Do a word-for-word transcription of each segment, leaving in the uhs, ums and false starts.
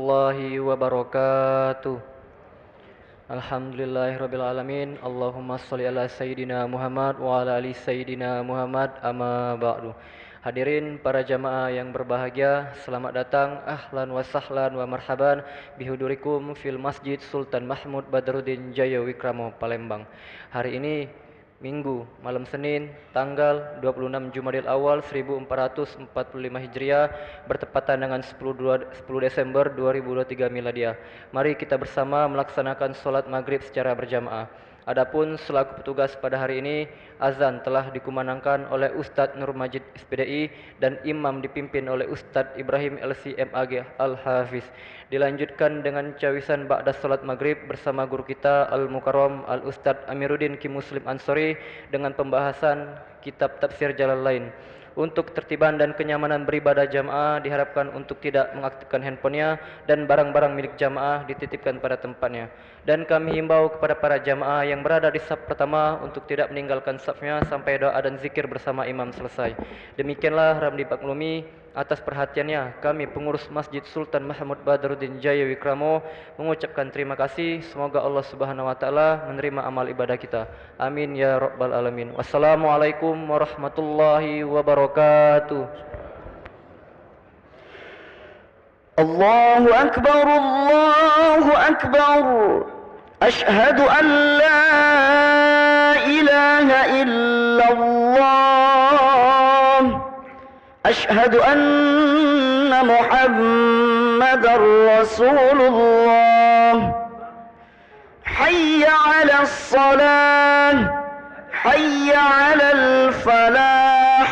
Warahmatullahi wabarakatuh. Alhamdulillahirabbil alamin. Allahumma shalli ala sayyidina Muhammad wa ala ali sayyidina Muhammad, amma ba'du. Hadirin para jamaah yang berbahagia, selamat datang, ahlan wa sahlan wa marhaban bihudurikum fil Masjid Sultan Mahmud Badruddin Jaya Wikramo, Palembang. Hari ini Minggu, malam Senin, tanggal dua puluh enam Jumadil Awal seribu empat ratus empat puluh lima Hijriah, bertepatan dengan sepuluh dua, sepuluh Desember dua ribu dua puluh tiga Miladiah. Mari kita bersama melaksanakan sholat maghrib secara berjamaah. Adapun selaku petugas pada hari ini, azan telah dikumandangkan oleh Ustadz Nur Majid, S P D I, dan imam dipimpin oleh Ustadz Ibrahim, L C M A G, Al-Hafiz. Dilanjutkan dengan cawisan ba'da salat maghrib bersama guru kita Al-Mukarram Al-Ustadz Amiruddin Ki Muslim Ansori dengan pembahasan kitab tafsir Jalalain. Untuk ketertiban dan kenyamanan beribadah jamaah diharapkan untuk tidak mengaktifkan handphonenya dan barang-barang milik jamaah dititipkan pada tempatnya. Dan kami himbau kepada para jamaah yang berada di saf pertama untuk tidak meninggalkan safnya sampai doa dan zikir bersama imam selesai. Demikianlah, harap dimaklumi atas perhatiannya. Kami, pengurus Masjid Sultan Mahmud Badruddin Jaya Wikramo, mengucapkan terima kasih. Semoga Allah Subhanahu wa Ta'ala menerima amal ibadah kita. Amin ya rabbal alamin. Wassalamualaikum warahmatullahi wabarakatuh. الله أكبر، الله أكبر. أشهد أن لا إله إلا الله. أشهد أن محمدا رسول الله. حي على الصلاة، حي على الفلاح،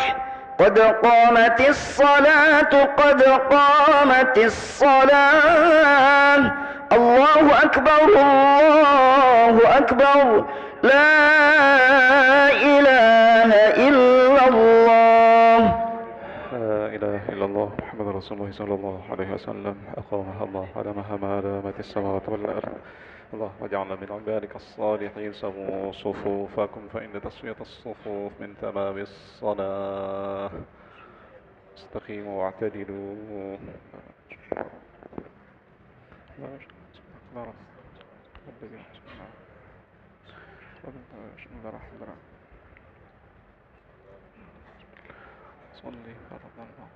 قد قامت الصلاة، قد قامت الصلاة. الله أكبر، الله أكبر، لا إله إلا الله. لا إله إلا الله محمد رسول الله صلى الله عليه وسلم. أقامها الله على مهما دامت السماوات والأرض. اللهم اجعلنا من عبادك الصالحين. سووا صفوفكم فإن تسوية الصفوف من تمام الصلاة. استقيموا واعتدلوا. صلي فرض الله.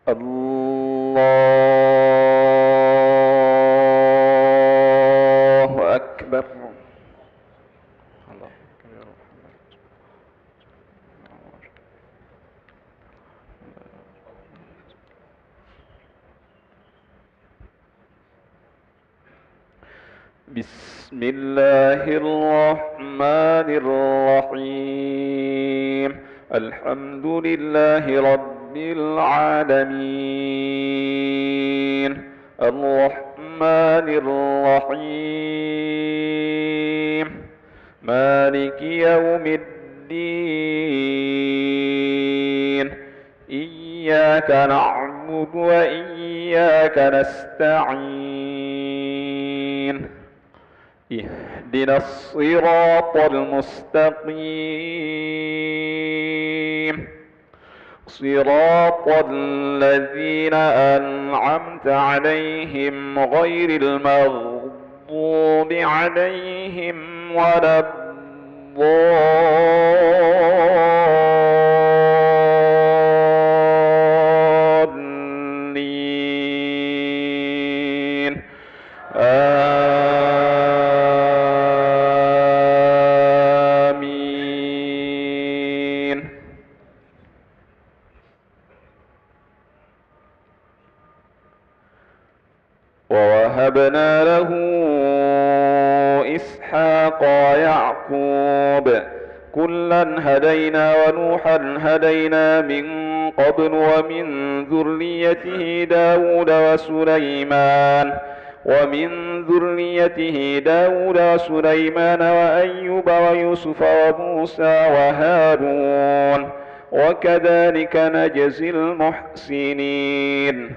الله أكبر. الله أكبر. بسم الله الرحمن الرحيم. الحمد لله رب العالمين. الرحمن الرحيم. مالك يوم الدين. إياك نعبد وإياك نستعين. اهدنا الصراط المستقيم. صراط الذين أنعمت عليهم غير المغضوب عليهم ولا الضالين. آمين. ووهبنا له إسحاق ويعقوب كلا هدينا ونوحا هدينا من قبل ومن ذريته داود وسليمان ومن ذريته داود وسليمان وأيوب ويوسف وموسى وهارون وكذلك نجزي المحسنين.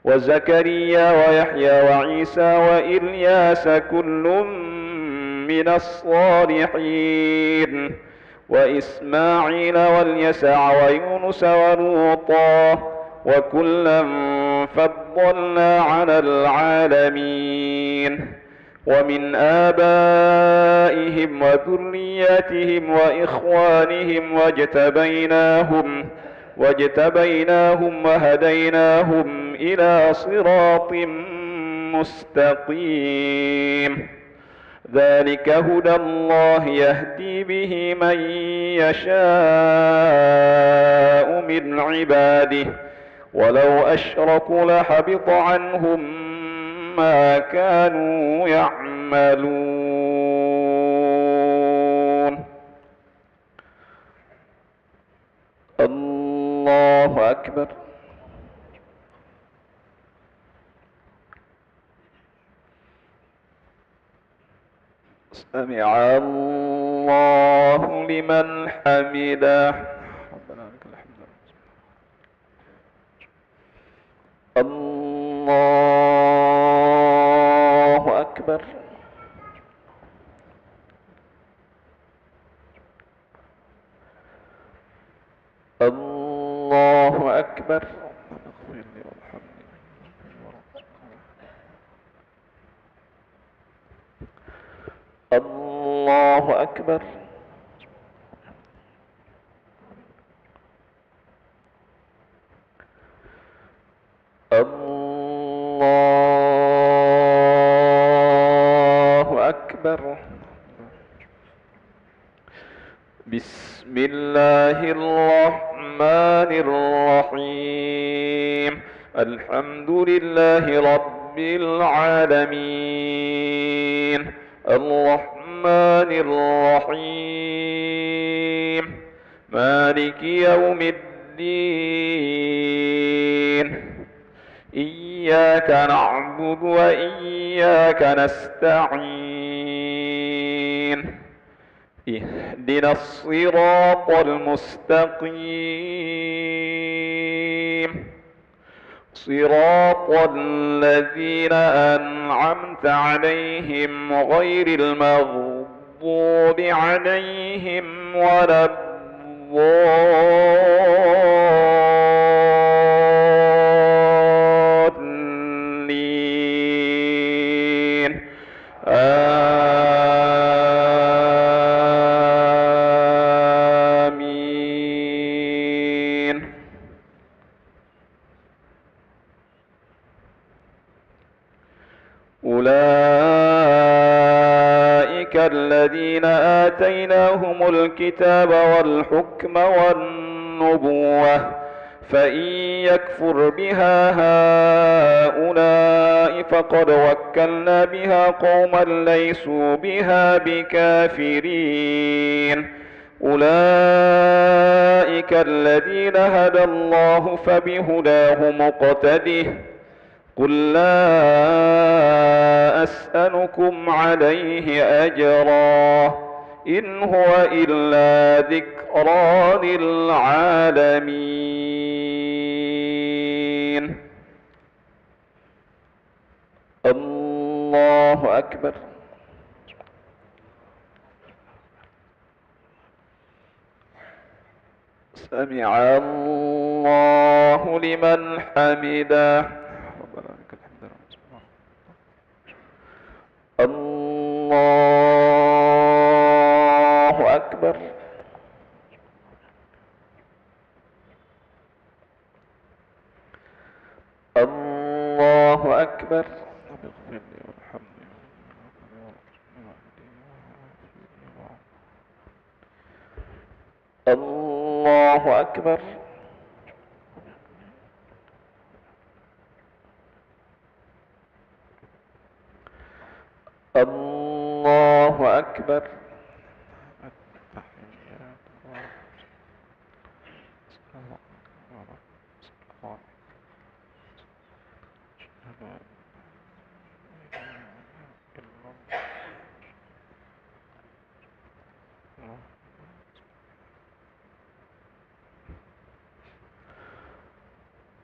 وزكريا ويحيى وعيسى وإلياس كل من الصالحين. وإسماعيل واليسع ويونس ولوطا وكلا فضلنا على العالمين. ومن آبائهم وذرياتهم وإخوانهم واجتبيناهم، واجتبيناهم وهديناهم إلى صراط مستقيم. ذلك هدى الله يهدي به من يشاء من عباده، ولو أشركوا لحبط عنهم ما كانوا يعملون. الله أكبر. سمع الله لمن حمده. ربنا لك الحمد. الله أكبر. الله أكبر. الله أكبر. الله أكبر. بسم الله الرحمن الرحيم. الحمد لله رب العالمين. الرحمن الرحيم. مالك يوم الدين. إياك نعبد وإياك نستعين. اهدنا الصراط المستقيم. صراط الذين أنعمت عليهم غير المغضوب عليهم ولا الضالين. آمين. أولئك الذين آتيناهم الكتاب والحكم والنبوة، فإن يكفر بها هؤلاء فقد وكلنا بها قوما ليسوا بها بكافرين. أولئك الذين هدى الله فبهداه مقتده. قل لا أسألكم عليه أجرا إن هو إلا ذكرى للعالمين. الله أكبر. سمع الله لمن حمده. ربنا لك الحمد. الله أكبر. الله أكبر. الله أكبر. الله أكبر. التحيات.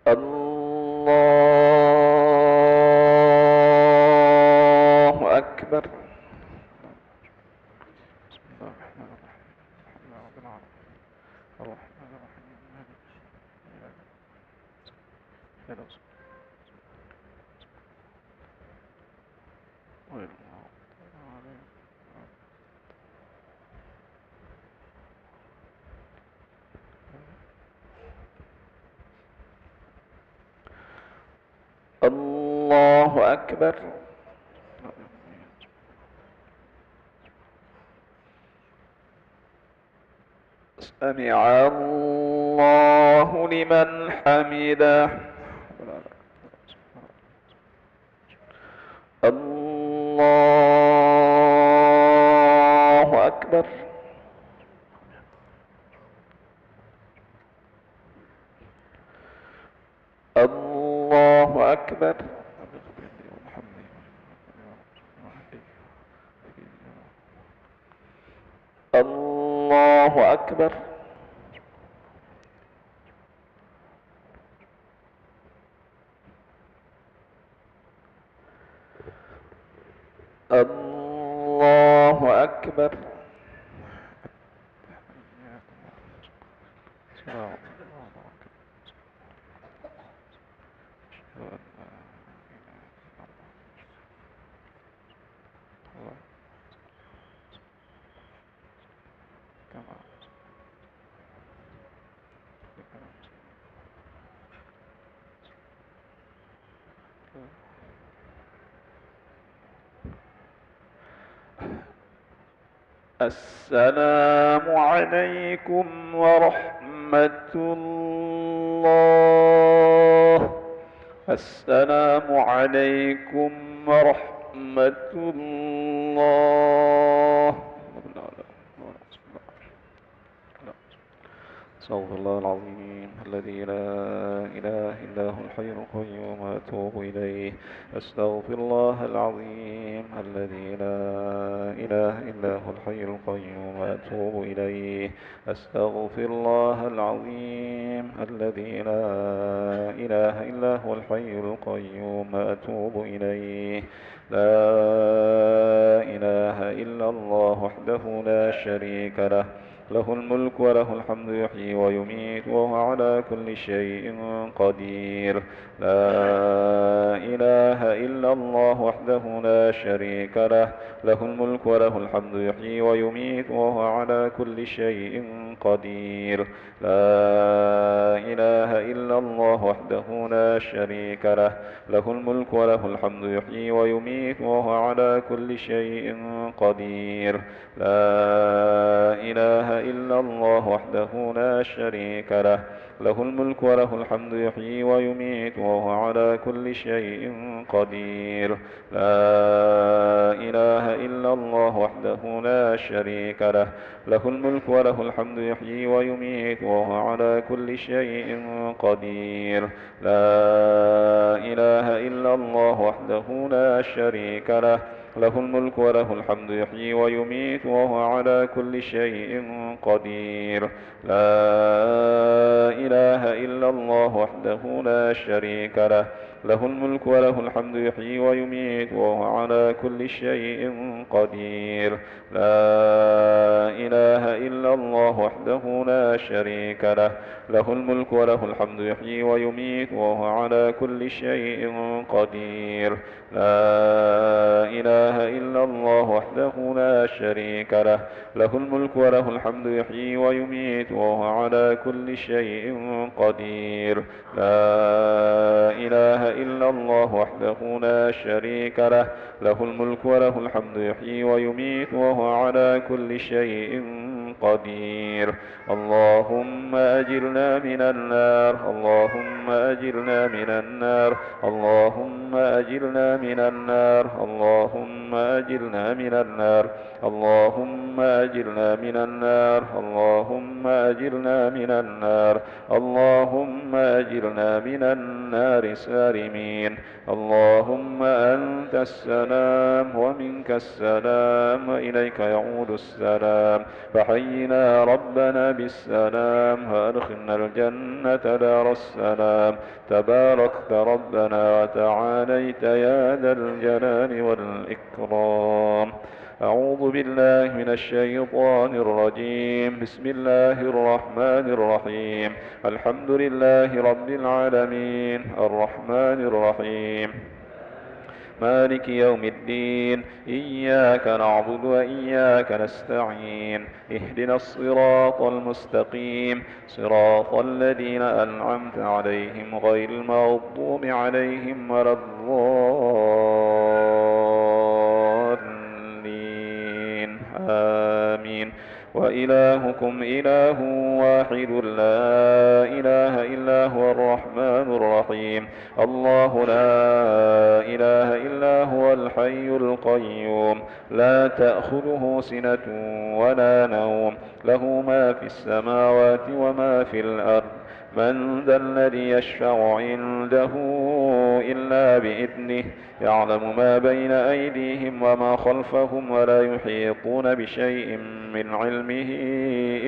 الله أكبر. بسم الله الرحمن الرحيم. الحمد لله رب العالمين. الرحمن الرحيم. مالك يوم الدين. الله أكبر. سمع الله لمن حمده. الله أكبر. الله أكبر. الله أكبر. الله أكبر. السلام عليكم ورحمة الله. السلام عليكم ورحمة الله. أستغفر الله العظيم الذي لا إله إلا هو الحي القيوم وأتوب إليه. أستغفر الله العظيم الذي لا إله إلا هو الحي القيوم وأتوب إليه. أستغفر الله العظيم الذي لا إله إلا هو الحي القيوم وأتوب إليه. لا إله إلا الله وحده لا شريك له، له الملك وله الحمد يحيي ويميت وهو على كل شيء قدير. لا إله إلا الله وحده لا شريك له، له الملك وله الحمد يحيي ويميت وهو على كل شيء قدير. لا إله إلا الله وحده لا شريك له، له الملك وله الحمد يحيي ويميت وهو على كل شيء قدير. لا إله إلا الله وحده لا شريك له، له الملك وله الحمد يحيي ويميت وهو على كل شيء قدير. لا إله إلا الله وحده لا شريك له، له الملك وله الحمد يحيي ويميت وهو على كل شيء قدير. لا إله إلا الله وحده لا شريك له، له الملك وله الحمد يحيي ويميت وهو على كل شيء قدير. لا إله إلا الله وحده لا شريك له، له الملك وله الحمد يحيي ويميت وهو على كل شيء قدير. لا إله إلا الله وحده لا شريك له، له الملك وله الحمد يحيي ويميت وهو على كل شيء قدير. لا إله إلا الله وحده لا شريك له، له الملك وله الحمد يحيي ويميت وهو على كل شيء قدير. لا إله إلا الله وحده لا شريك له، له الملك وله الحمد يحيي ويميت وهو على كل شيء قدير. اللهم أجرنا من النار، اللهم أجرنا من النار، اللهم أجرنا من النار، اللهم أجرنا من النار، اللهم أجرنا من النار، اللهم أجرنا من النار، اللهم أجرنا من النار سالمين. اللهم أنت السلام ومنك السلام وإليك يعود السلام. فحينا ربنا بالسلام وأدخلنا الجنة دار السلام. تباركت ربنا وتعاليت يا ذا الجلال والإكرام. أعوذ بالله من الشيطان الرجيم. بسم الله الرحمن الرحيم. الحمد لله رب العالمين. الرحمن الرحيم. مالك يوم الدين. إياك نعبد وإياك نستعين. اهدنا الصراط المستقيم. صراط الذين أنعمت عليهم غير المغضوب عليهم ولا الضالين. آمين. وإلهكم إله واحد لا إله إلا هو الرحمن الرحيم. الله لا إله إلا هو الحي القيوم. لا تأخذه سنة ولا نوم. له ما في السماوات وما في الأرض. من ذا الذي يشفع عنده إلا بإذنه. يعلم ما بين أيديهم وما خلفهم ولا يحيطون بشيء من علمه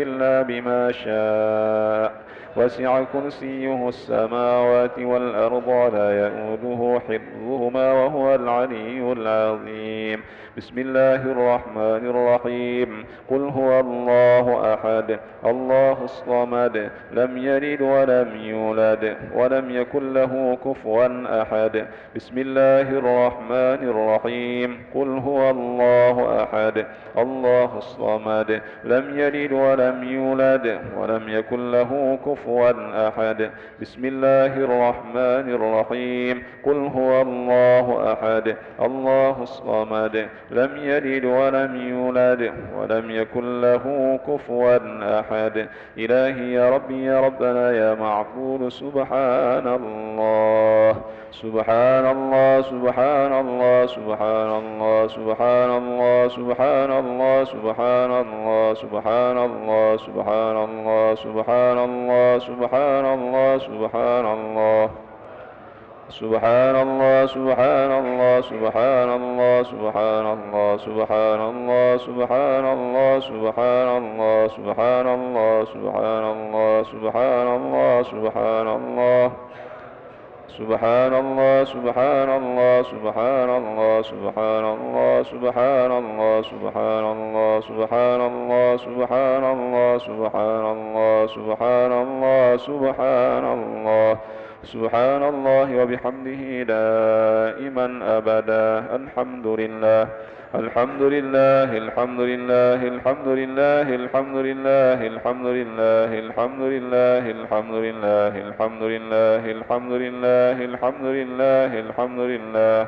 إلا بما شاء. وسع كرسيه السماوات والأرض ولا يؤوده حفظهما وهو العلي العظيم. بسم الله الرحمن الرحيم. قل هو الله أحد، الله الصمد، لم يلد ولم يولد، ولم يكن له كفوا أحد. بسم الله الرحمن الرحيم. قل هو الله أحد، الله الصمد، لم يلد ولم يولد، ولم يكن له كفوا أحد. بسم الله الرحمن الرحيم. قل هو الله أحد، الله الصمد، لم يلد ولم يولد، ولم يكن له كفوا أحد. إلهي يا ربي يا ربنا يا معبود، سبحان الله. سبحان الله، سبحان الله، سبحان الله، سبحان الله، سبحان الله، سبحان الله، سبحان الله، سبحان الله، سبحان الله، سبحان الله، سبحان الله. سبحان الله، سبحان الله، سبحان الله، سبحان الله، سبحان الله، سبحان الله، سبحان الله، سبحان الله، سبحان الله، سبحان الله، سبحان الله، سبحان الله. سبحان الله، سبحان الله، سبحان الله، سبحان الله، سبحان الله، سبحان الله، سبحان الله، سبحان الله، سبحان الله، سبحان الله، سبحان الله. سبحان الله وبحمده دائما أبدا. الحمد لله. الحمد لله، الحمد لله، الحمد لله، الحمد لله، الحمد لله، الحمد لله، الحمد لله، الحمد لله، الحمد لله، الحمد لله، الحمد لله.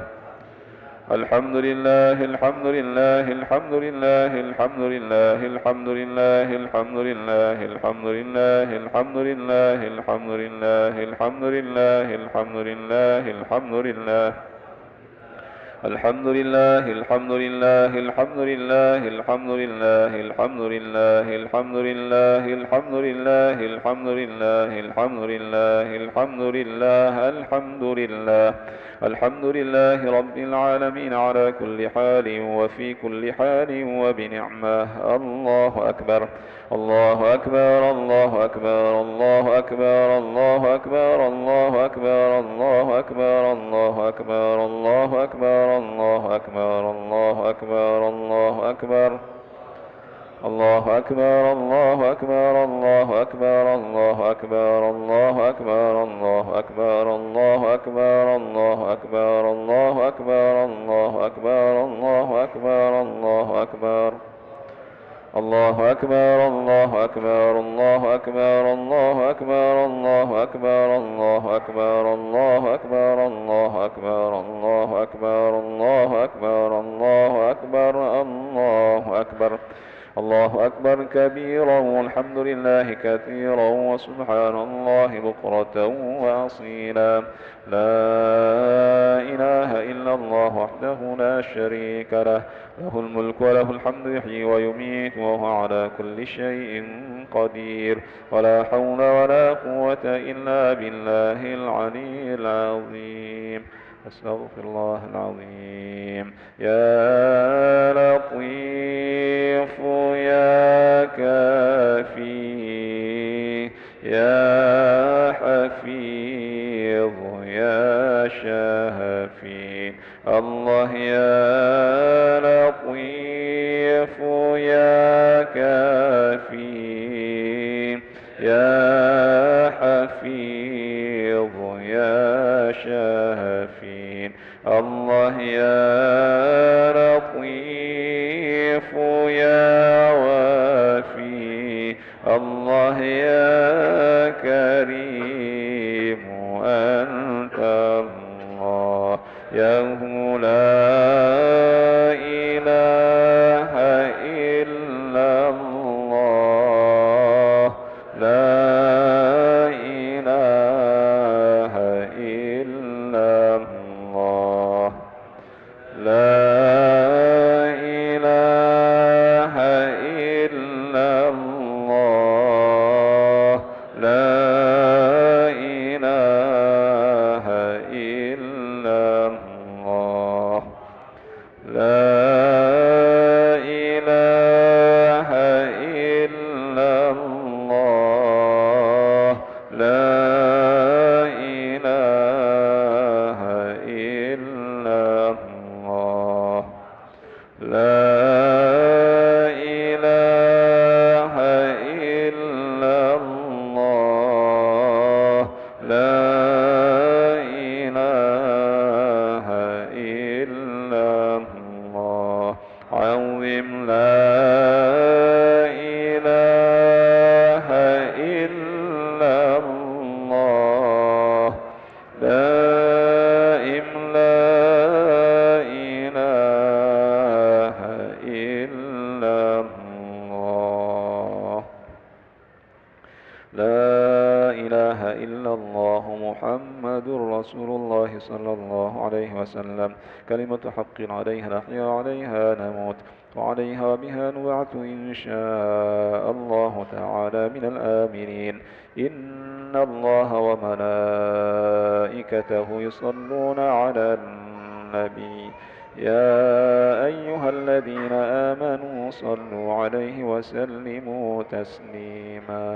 الحمد لله، الحمد لله، الحمد لله، الحمد لله، الحمد لله، الحمد لله، الحمد لله، الحمد لله، الحمد لله، الحمد لله، الحمد لله، الحمد لله. الحمد لله، الحمد لله، الحمد لله، الحمد لله، الحمد لله، الحمد لله، الحمد لله، الحمد لله، الحمد لله، الحمد لله، الحمد لله. الحمد لله رب العالمين على كل حال وفي كل حال وبنعمة. الله أكبر. الله أكبر، الله أكبر، الله أكبر، الله أكبر، الله أكبر، الله أكبر، الله أكبر، الله أكبر، الله أكبر، الله أكبر، الله أكبر. الله أكبر، الله أكبر، الله أكبر، الله أكبر، الله أكبر، الله أكبر، الله أكبر، الله أكبر، الله أكبر، الله أكبر، الله أكبر، الله أكبر. الله أكبر، الله أكبر، الله أكبر، الله أكبر، الله أكبر، الله أكبر، الله أكبر، الله أكبر، الله أكبر، الله أكبر، الله أكبر، الله أكبر، الله أكبر. الله أكبر كبيرا والحمد لله كثيرا وسبحان الله بكرة وأصيلا. لا إله إلا الله وحده لا شريك له، له الملك وله الحمد يحيي ويميت وهو على كل شيء قدير. ولا حول ولا قوة إلا بالله العلي العظيم. أستغفر الله العظيم. يا لطيف يا كافي يا حفيظ يا شافي. الله يا لطيف الله يا لطيف يا وافي، الله يا كريم أنت الله، يا هو لا إله إلا الله، لا إله إلا الله. لا إله إلا الله. لا إله إلا الله. لا إله إلا الله. لا إله إلا الله. لا إله إلا الله. لا إله إلا الله. عظم لا إله إلا الله. دائم لا إله إلا الله. لا إله إلا الله محمد رسول الله صلى الله عليه وسلم. كلمة حق عليها نحيا وعليها نموت وعليها وبها نبعث إن شاء الله تعالى من الآمنين. إن الله وملائكته يصلون على النبي، يا أيها الذين آمنوا صلوا عليه وسلموا تسليما.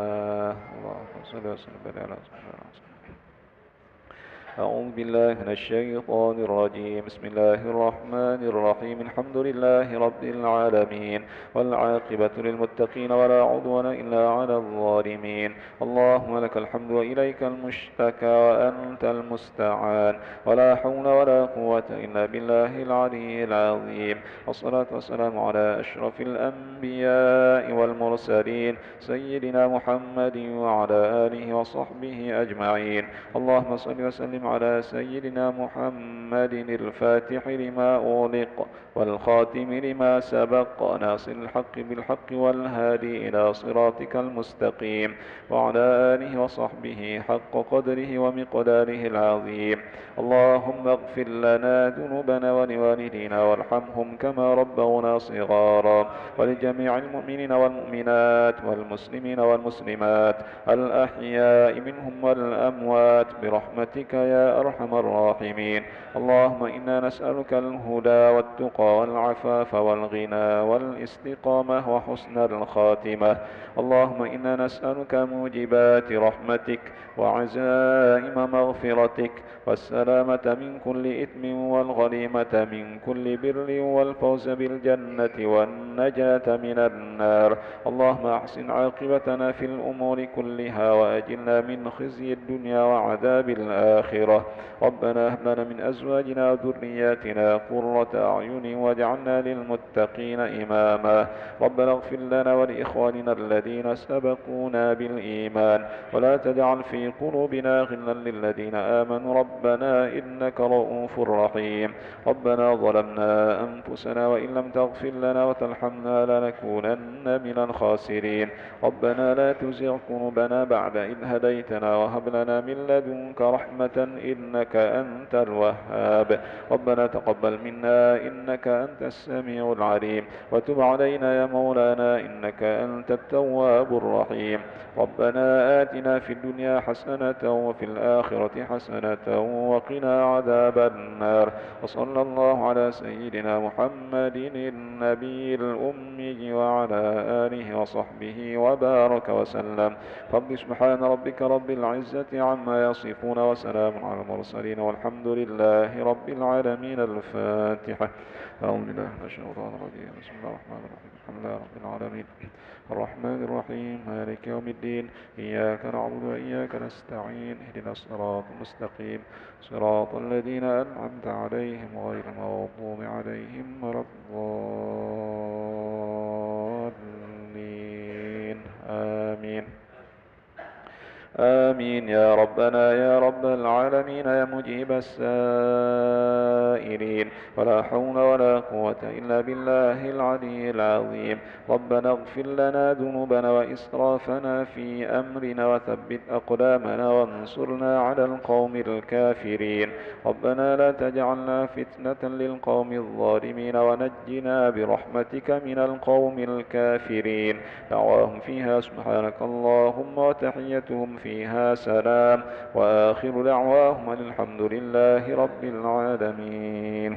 اللهم صل وسلم وبارك على سيدنا محمد. أعوذ بالله من الشيطان الرجيم. بسم الله الرحمن الرحيم. الحمد لله رب العالمين، والعاقبة للمتقين، ولا عدوان إلا على الظالمين. اللهم لك الحمد وإليك المشتكى وأنت المستعان، ولا حول ولا قوة إلا بالله العلي العظيم. والصلاة والسلام على أشرف الأنبياء والمرسلين، سيدنا محمد وعلى آله وصحبه أجمعين. اللهم صل وسلم على سيدنا محمد الفاتح لما أغلق والخاتم لما سبق ناصر الحق بالحق والهادي إلى صراطك المستقيم وعلى آله وصحبه حق قدره ومقداره العظيم. اللهم اغفر لنا ذنوبنا ولوالدينا وارحمهم كما ربونا صغارا، ولجميع المؤمنين والمؤمنات والمسلمين والمسلمات الأحياء منهم والأموات برحمتك يا أرحم الراحمين. اللهم إنا نسألك الهدى والتقى والعفاف والغنى والاستقامة وحسن الخاتمة. اللهم إنا نسألك موجبات رحمتك وعزائم مغفرتك والسلامة من كل إثم والغنيمة من كل بر والفوز بالجنة والنجاة من النار. اللهم أحسن عاقبتنا في الأمور كلها وأجرنا من خزي الدنيا وعذاب الآخرة. ربنا هب لنا من أزواجنا وذرياتنا قرة أعين واجعلنا للمتقين إماما. ربنا اغفر لنا ولإخواننا الذين سبقونا بالإيمان ولا تجعل في قلوبنا غلا للذين آمنوا ربنا إنك رءوف رحيم. ربنا ظلمنا أنفسنا وإن لم تغفر لنا وترحمنا لنكونن من الخاسرين. ربنا لا تزغ قلوبنا بعد إذ هديتنا وهب لنا من لدنك رحمة إنك أنت الوهاب. ربنا تقبل منا إنك أنت السميع العليم وتب علينا يا مولانا إنك أنت التواب الرحيم. ربنا آتنا في الدنيا حسنة وفي الآخرة حسنة وقنا عذاب النار. وصلى الله على سيدنا محمد النبي الأمي وعلى آله وصحبه وبارك وسلم. فضل سبحان ربك رب العزة عما يصفون وسلام على المرسلين والحمد لله رب العالمين. الفاتحة. أعوذ بالله من الشيطان الرجيم. بسم الله الرحمن الرحيم. الحمد لله رب العالمين. الرحمن الرحيم. مالك يوم الدين. إياك نعبد وإياك نستعين. اهدنا الصراط المستقيم. صراط الذين أنعمت عليهم غير المغضوب عليهم ولا الضالين. آمين. آمين يا ربنا يا رب العالمين يا مجيب السائلين. ولا حول ولا قوة إلا بالله العلي العظيم. ربنا اغفر لنا ذنوبنا وإسرافنا في أمرنا وثبت أقدامنا وانصرنا على القوم الكافرين. ربنا لا تجعلنا فتنة للقوم الظالمين ونجنا برحمتك من القوم الكافرين. دعواهم فيها سبحانك اللهم وتحيتهم فيها سلام وآخر دعواهم أن الحمد لله رب العالمين.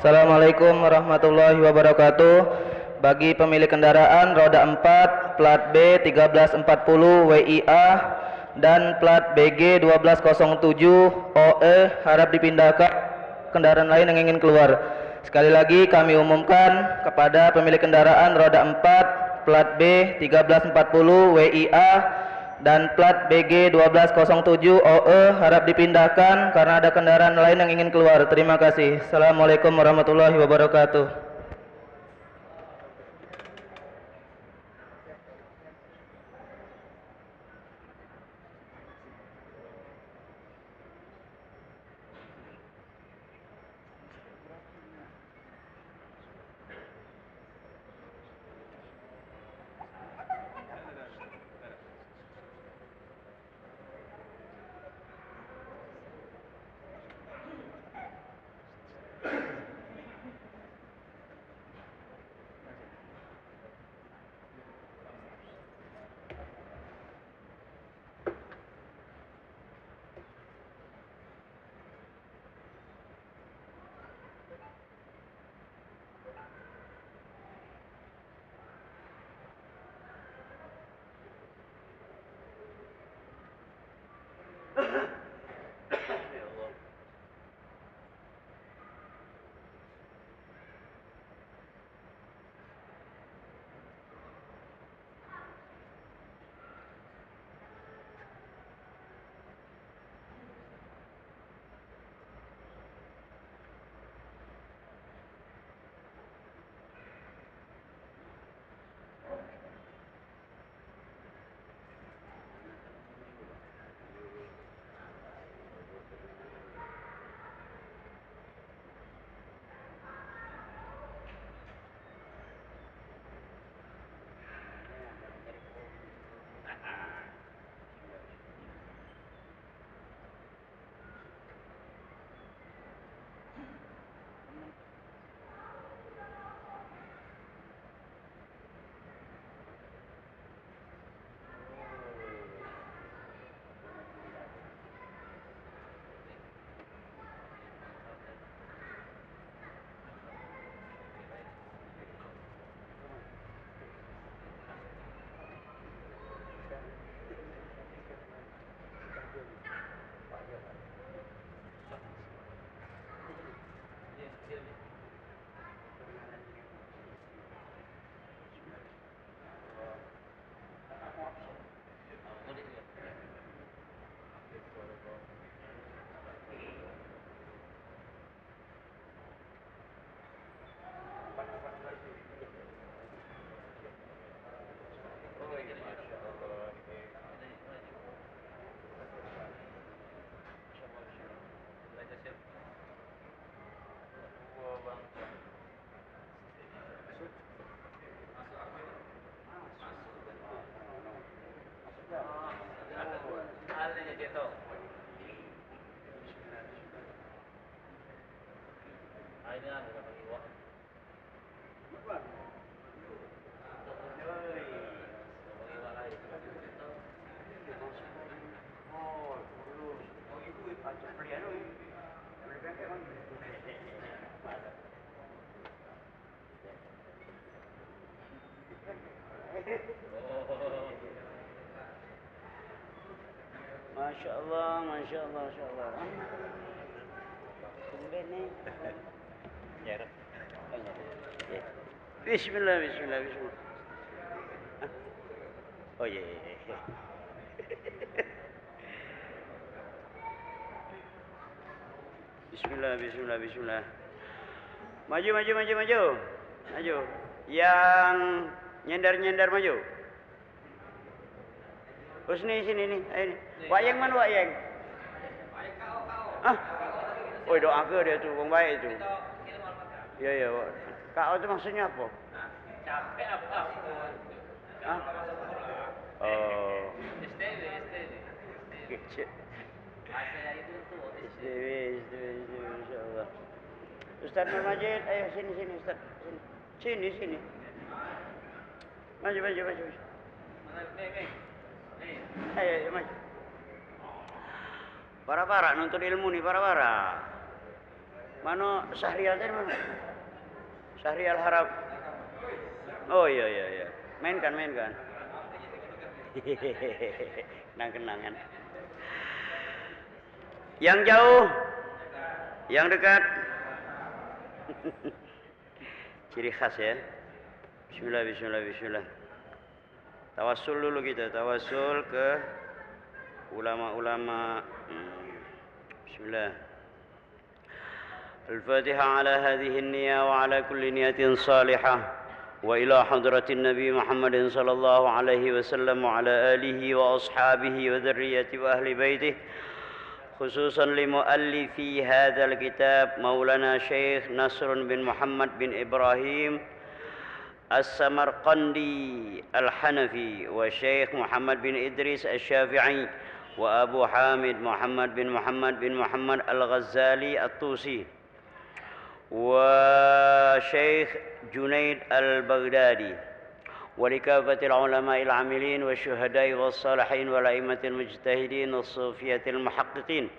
Assalamualaikum warahmatullahi wabarakatuh. Bagi pemilik kendaraan roda empat, plat B tiga belas empat puluh W I A dan plat B G dua belas kosong tujuh O E, harap dipindahkan kendaraan lain yang ingin keluar. Sekali lagi kami umumkan kepada pemilik kendaraan roda empat, plat B tiga belas empat puluh W I A dan plat B G dua belas kosong tujuh O E harap dipindahkan karena ada kendaraan lain yang ingin keluar. Terima kasih. Assalamualaikum warahmatullahi wabarakatuh. Masya Allah, masya Allah, masya Allah. Tumben ni. Nyeret. Bismillah, bismillah, bismillah. Oh, iya, iya, iya. Bismillah, bismillah, bismillah. Maju, maju, maju, maju. Maju. Yang nyender-nyender maju. Husni, sini ni. Ayo ni. Wak Yeng mana, Wak Yeng? Hah? Oi, doa ke dia tu, wong baik tu. Ya, ya, Wak. Kak, tu maksudnya apa? Hah? Oh. Kecil. S D W, S D W, S D W, masya Allah. Ustaz Nur Majid, ayo sini, sini, Ustaz. Sini. Sini, sini. Maju, maju, maju. Ayo, ayo, maju. Para-para nuntut ilmu ni, para-para. Mano Syahrial tadi, mano? Syahrial Harap. Oh, iya, iya, iya. Mainkan, mainkan. Kenang-kenangan. Yang jauh, yang dekat. Ciri khas, ya. Bismillah, bismillah, bismillah. Tawassul dulu kita, tawassul ke ulama-ulama. Hmm. Bismillah. الفاتحة على هذه النية وعلى كل نية صالحة، وإلى حضرة النبي محمد صلى الله عليه وسلم وعلى آله وأصحابه وذريته وأهل بيته، خصوصا لمؤلفي هذا الكتاب مولانا شيخ نصر بن محمد بن إبراهيم السمرقندي الحنفي، وشيخ محمد بن إدريس الشافعي، وأبو حامد محمد بن محمد بن محمد الغزالي الطوسي، وشيخ جنيد البغدادي، ولكافة العلماء العاملين والشهداء والصالحين والأئمة المجتهدين والصوفية المحققين.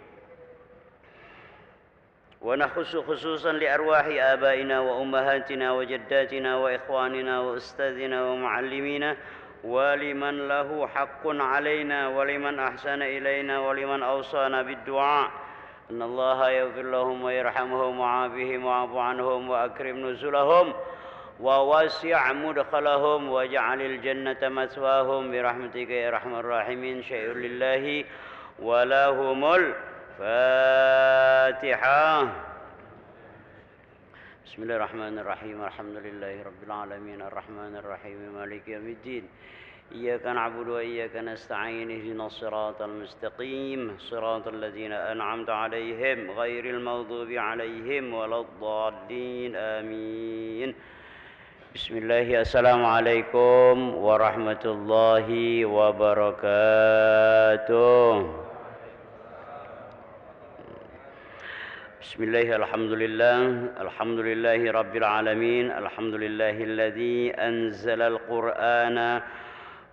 ونخص خصوصا لأرواح آبائنا وأمهاتنا وجداتنا وإخواننا وأستاذنا ومعلمينا ولمن له حق علينا ولمن أحسن إلينا ولمن أوصانا بالدعاء أن الله يغفر لهم ويرحمهم وعافهم واعف عنهم وأكرم نزلهم ووسع مدخلهم واجعل الجنة مثواهم برحمتك يا أرحم الراحمين. شيء لله ولهم الفاتحة. بسم الله الرحمن الرحيم. الحمد لله رب العالمين. الرحمن الرحيم. مالك يوم الدين. إياك نعبد وإياك نستعين. اهدنا الصراط المستقيم. صراط الذين أنعمت عليهم غير المغضوب عليهم ولا الضالين. آمين. Bismillah, assalamualaikum warahmatullahi wabarakatuh. Bismillah, alhamdulillah, alhamdulillahi rabbil alamin, alhamdulillahilladzi anzalal qur'ana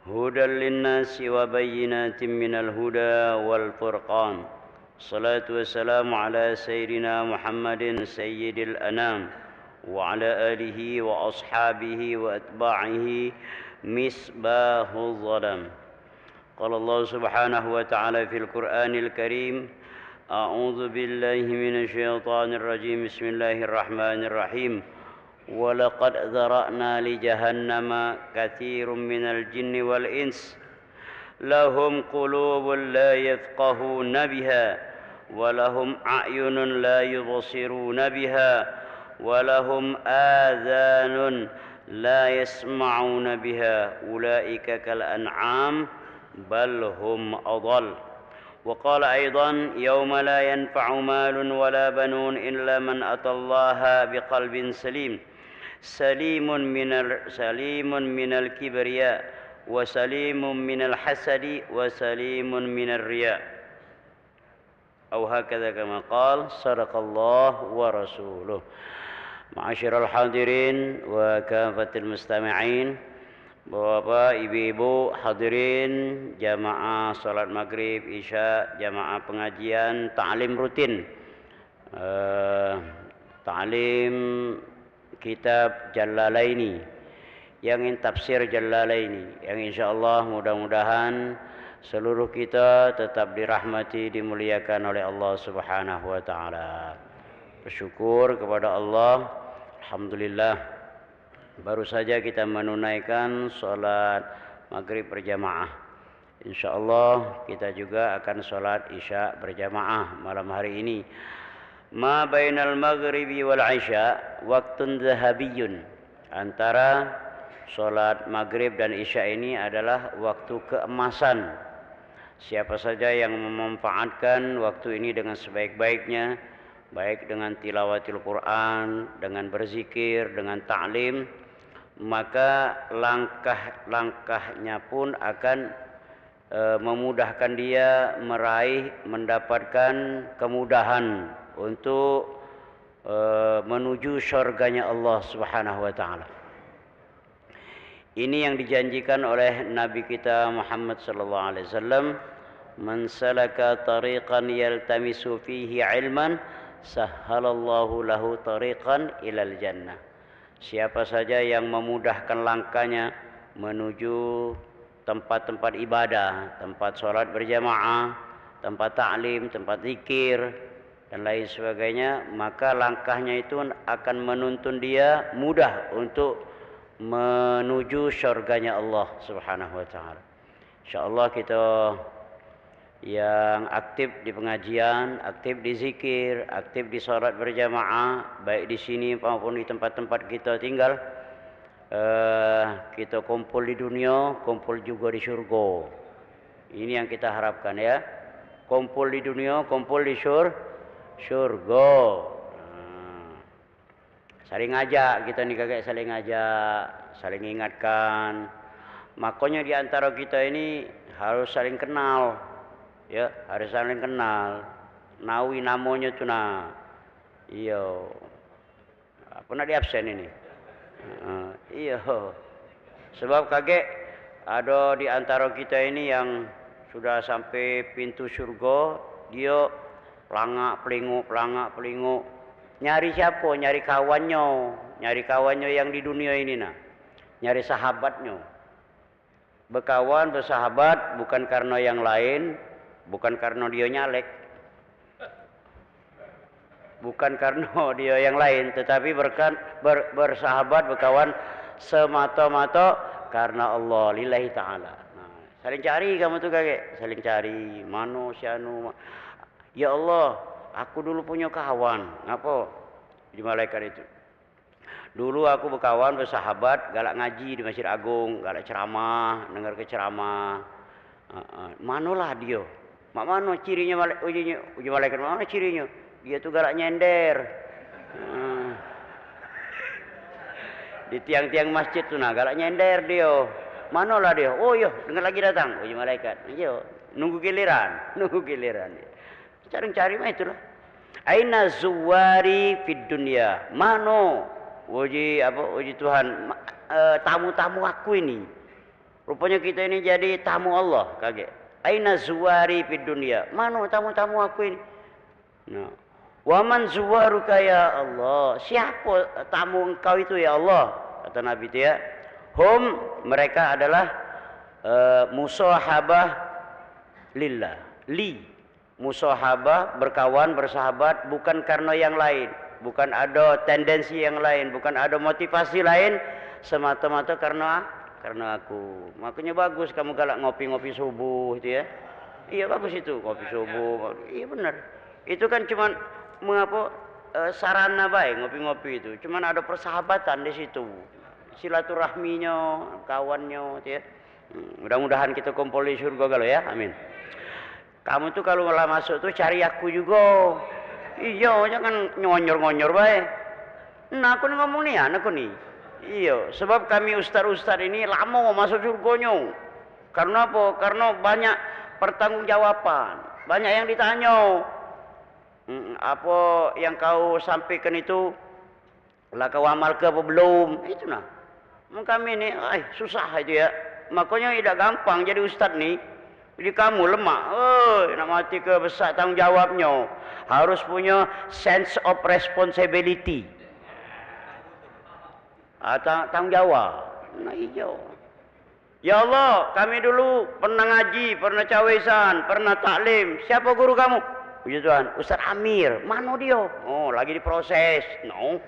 hudan linnasi wa bayyinatin minal huda wal furqan. Salatu wassalamu ala sayyidina Muhammadin sayyidil anam wa ala alihi wa ashabihi wa atba'ihi misbahul zalam. Qala Allah subhanahu wa ta'ala fil Qur'anil Karim, a'udzu billahi minasy syaithanir rajim. Bismillahirrahmanirrahim. Wa laqad dzara'na li jahannama katsiran minal jinni wal ins. Lahum qulubun la yafqahuna biha, wa lahum a'yunun la yubsiruna biha, wa lahum adhanun la yasma'una biha. Ulaika kal an'am, bal hum adall. وقال أيضا: يوم لا ينفع مال ولا بنون إلا من أتى الله بقلب سليم، سليم من ال-، سليم من الكبرياء، وسليم من الحسد، وسليم من الرياء. أو هكذا كما قال، صدق الله ورسوله. Ma'asyiral hadirin wa kafatil mustami'in, Bapak-bapak, ibu-ibu, hadirin jamaah salat maghrib, isya, jamaah pengajian, taklim rutin, eh, taklim kitab Jalalaini, yang ingin tafsir Jalalaini, yang insyaallah, mudah-mudahan seluruh kita tetap dirahmati, dimuliakan oleh Allah Subhanahu wa taala. Bersyukur kepada Allah, alhamdulillah, baru saja kita menunaikan salat maghrib berjamaah. Insyaallah, kita juga akan salat isya berjamaah malam hari ini. Ma bainal maghribi wal isya waktun zahabiyun. Antara salat maghrib dan isya ini adalah waktu keemasan. Siapa saja yang memanfaatkan waktu ini dengan sebaik-baiknya, baik dengan tilawatil Quran, dengan berzikir, dengan taklim, maka langkah-langkahnya pun akan, eh, memudahkan dia meraih, mendapatkan kemudahan untuk, eh, menuju syurganya Allah Subhanahu wa taala. Ini yang dijanjikan oleh Nabi kita Muhammad sallallahu alaihi wasallam, "Man salaka tariqan yaltamisu fihi ilman, sahhalallahu lahu tariqan ilal jannah." Siapa saja yang memudahkan langkahnya menuju tempat-tempat ibadah, tempat salat berjamaah, tempat taklim, tempat zikir, dan lain sebagainya, maka langkahnya itu akan menuntun dia mudah untuk menuju syurganya Allah Subhanahu wa taala. Insyaallah, kita yang aktif di pengajian, aktif di zikir, aktif di salat berjamaah, baik di sini maupun di tempat-tempat kita tinggal, eh, kita kumpul di dunia, kumpul juga di syurga. Ini yang kita harapkan, ya. Kumpul di dunia, kumpul di syur-, syurga. Nah, saling ngajak kita ni, kagek, saling ngajak, saling ingatkan. Makanya di antara kita ini harus saling kenal. Ya, harus saling kenal. Nawi namonyo tu nah. Iyo. Apo nak diabsen ini? Heeh, iyo. Sebab kagek ado di antara kita ini yang sudah sampai pintu syurga, dio pelangak pelinguk, pelangak pelinguk. Nyari siapo? Nyari kawannyo, nyari kawannyo yang di dunia ini nah. Nyari sahabatnyo. Bekawan, besahabat, bukan karena yang lain, bukan karena dia nyalek, bukan karena dia yang lain, tetapi berkan-, ber-, bersahabat, bekawan semata-mata karena Allah, lillahi ta'ala. Nah, saling cari kamu tu, kagek, saling cari, mano si anu. Ya Allah, aku dulu punya kawan. Ngapo? Di malaikat itu. Dulu aku bekawan, besahabat, galak ngaji di Masjid Agung, galak ceramah, dengar ke ceramah. Heeh. Manolah dio? Mak mano cirinyo, mala-, uji, uji malaikat, mak mano cirinyo? Dio tu galak nyender. Heeh. Di tiang-tiang masjid tu nah, galak nyender dio. Manolah dio? Oh, iyo, dengar lagi datang, uji malaikat. Iyo, nunggu giliran, nunggu giliran. Cari-cari mah itulah. Aina zuwari fid dunya? Mano, uji apo, uji Tuhan, ma-, eh, tamu-tamu aku ini? Rupanya kita ini jadi tamu Allah, kagek. Aina zuwari fid dunya? Mano tamu-tamu aku ini? Nah. Wa man zuwaruka ya Allah? Siapa tamu engkau itu ya Allah? Kata Nabi itu ya. Hum, mereka adalah, eh, musahabah lillah. Li. Musahabah, berkawan, bersahabat, bukan karena yang lain, bukan ada tendensi yang lain, bukan ada motivasi lain, semata-mata karena, karena aku. Makanya bagus kamu galak ngopi-ngopi subuh itu ya. Iya, bagus itu, ngopi subuh. Iya, benar. Itu kan cuman mengapa, eh, sarana bae ngopi-ngopi itu. Cuman ada persahabatan di situ. Silaturahminya, kawannya itu ya. Hmm, mudah-mudahan kita kumpul di surga galo ya. Amin. Kamu tu kalu lah masuk tu cari aku jugo. Iyo, jangan ngonyor-ngonyor bae. Nah, aku ni ngomong nian aku ni. Iyo, sebab kami ustaz-ustaz ini lamo masuk surgonyo. Karena apo? Karena banyak pertanggungjawaban, banyak yang ditanyo. Mm, apo yang kau sampaikan itu Lah kau amalke apa belum? Itu nah. Mun kami ni, ai, susah itu ya. Makonyo idak gampang jadi ustaz ni. Jadi kamu lemak. Oi, nak mati ke besak tanggung jawabnyo. Harus punyo sense of responsibility. Ah, ta-, tanggung jawab. Nah, iyo. Ya Allah, kami dulu pernah ngaji, pernah cawesan, pernah taklim. Siapa guru kamu? Puji Tuhan, Ustaz Amir. Mano dio? Oh, lagi diproses. No.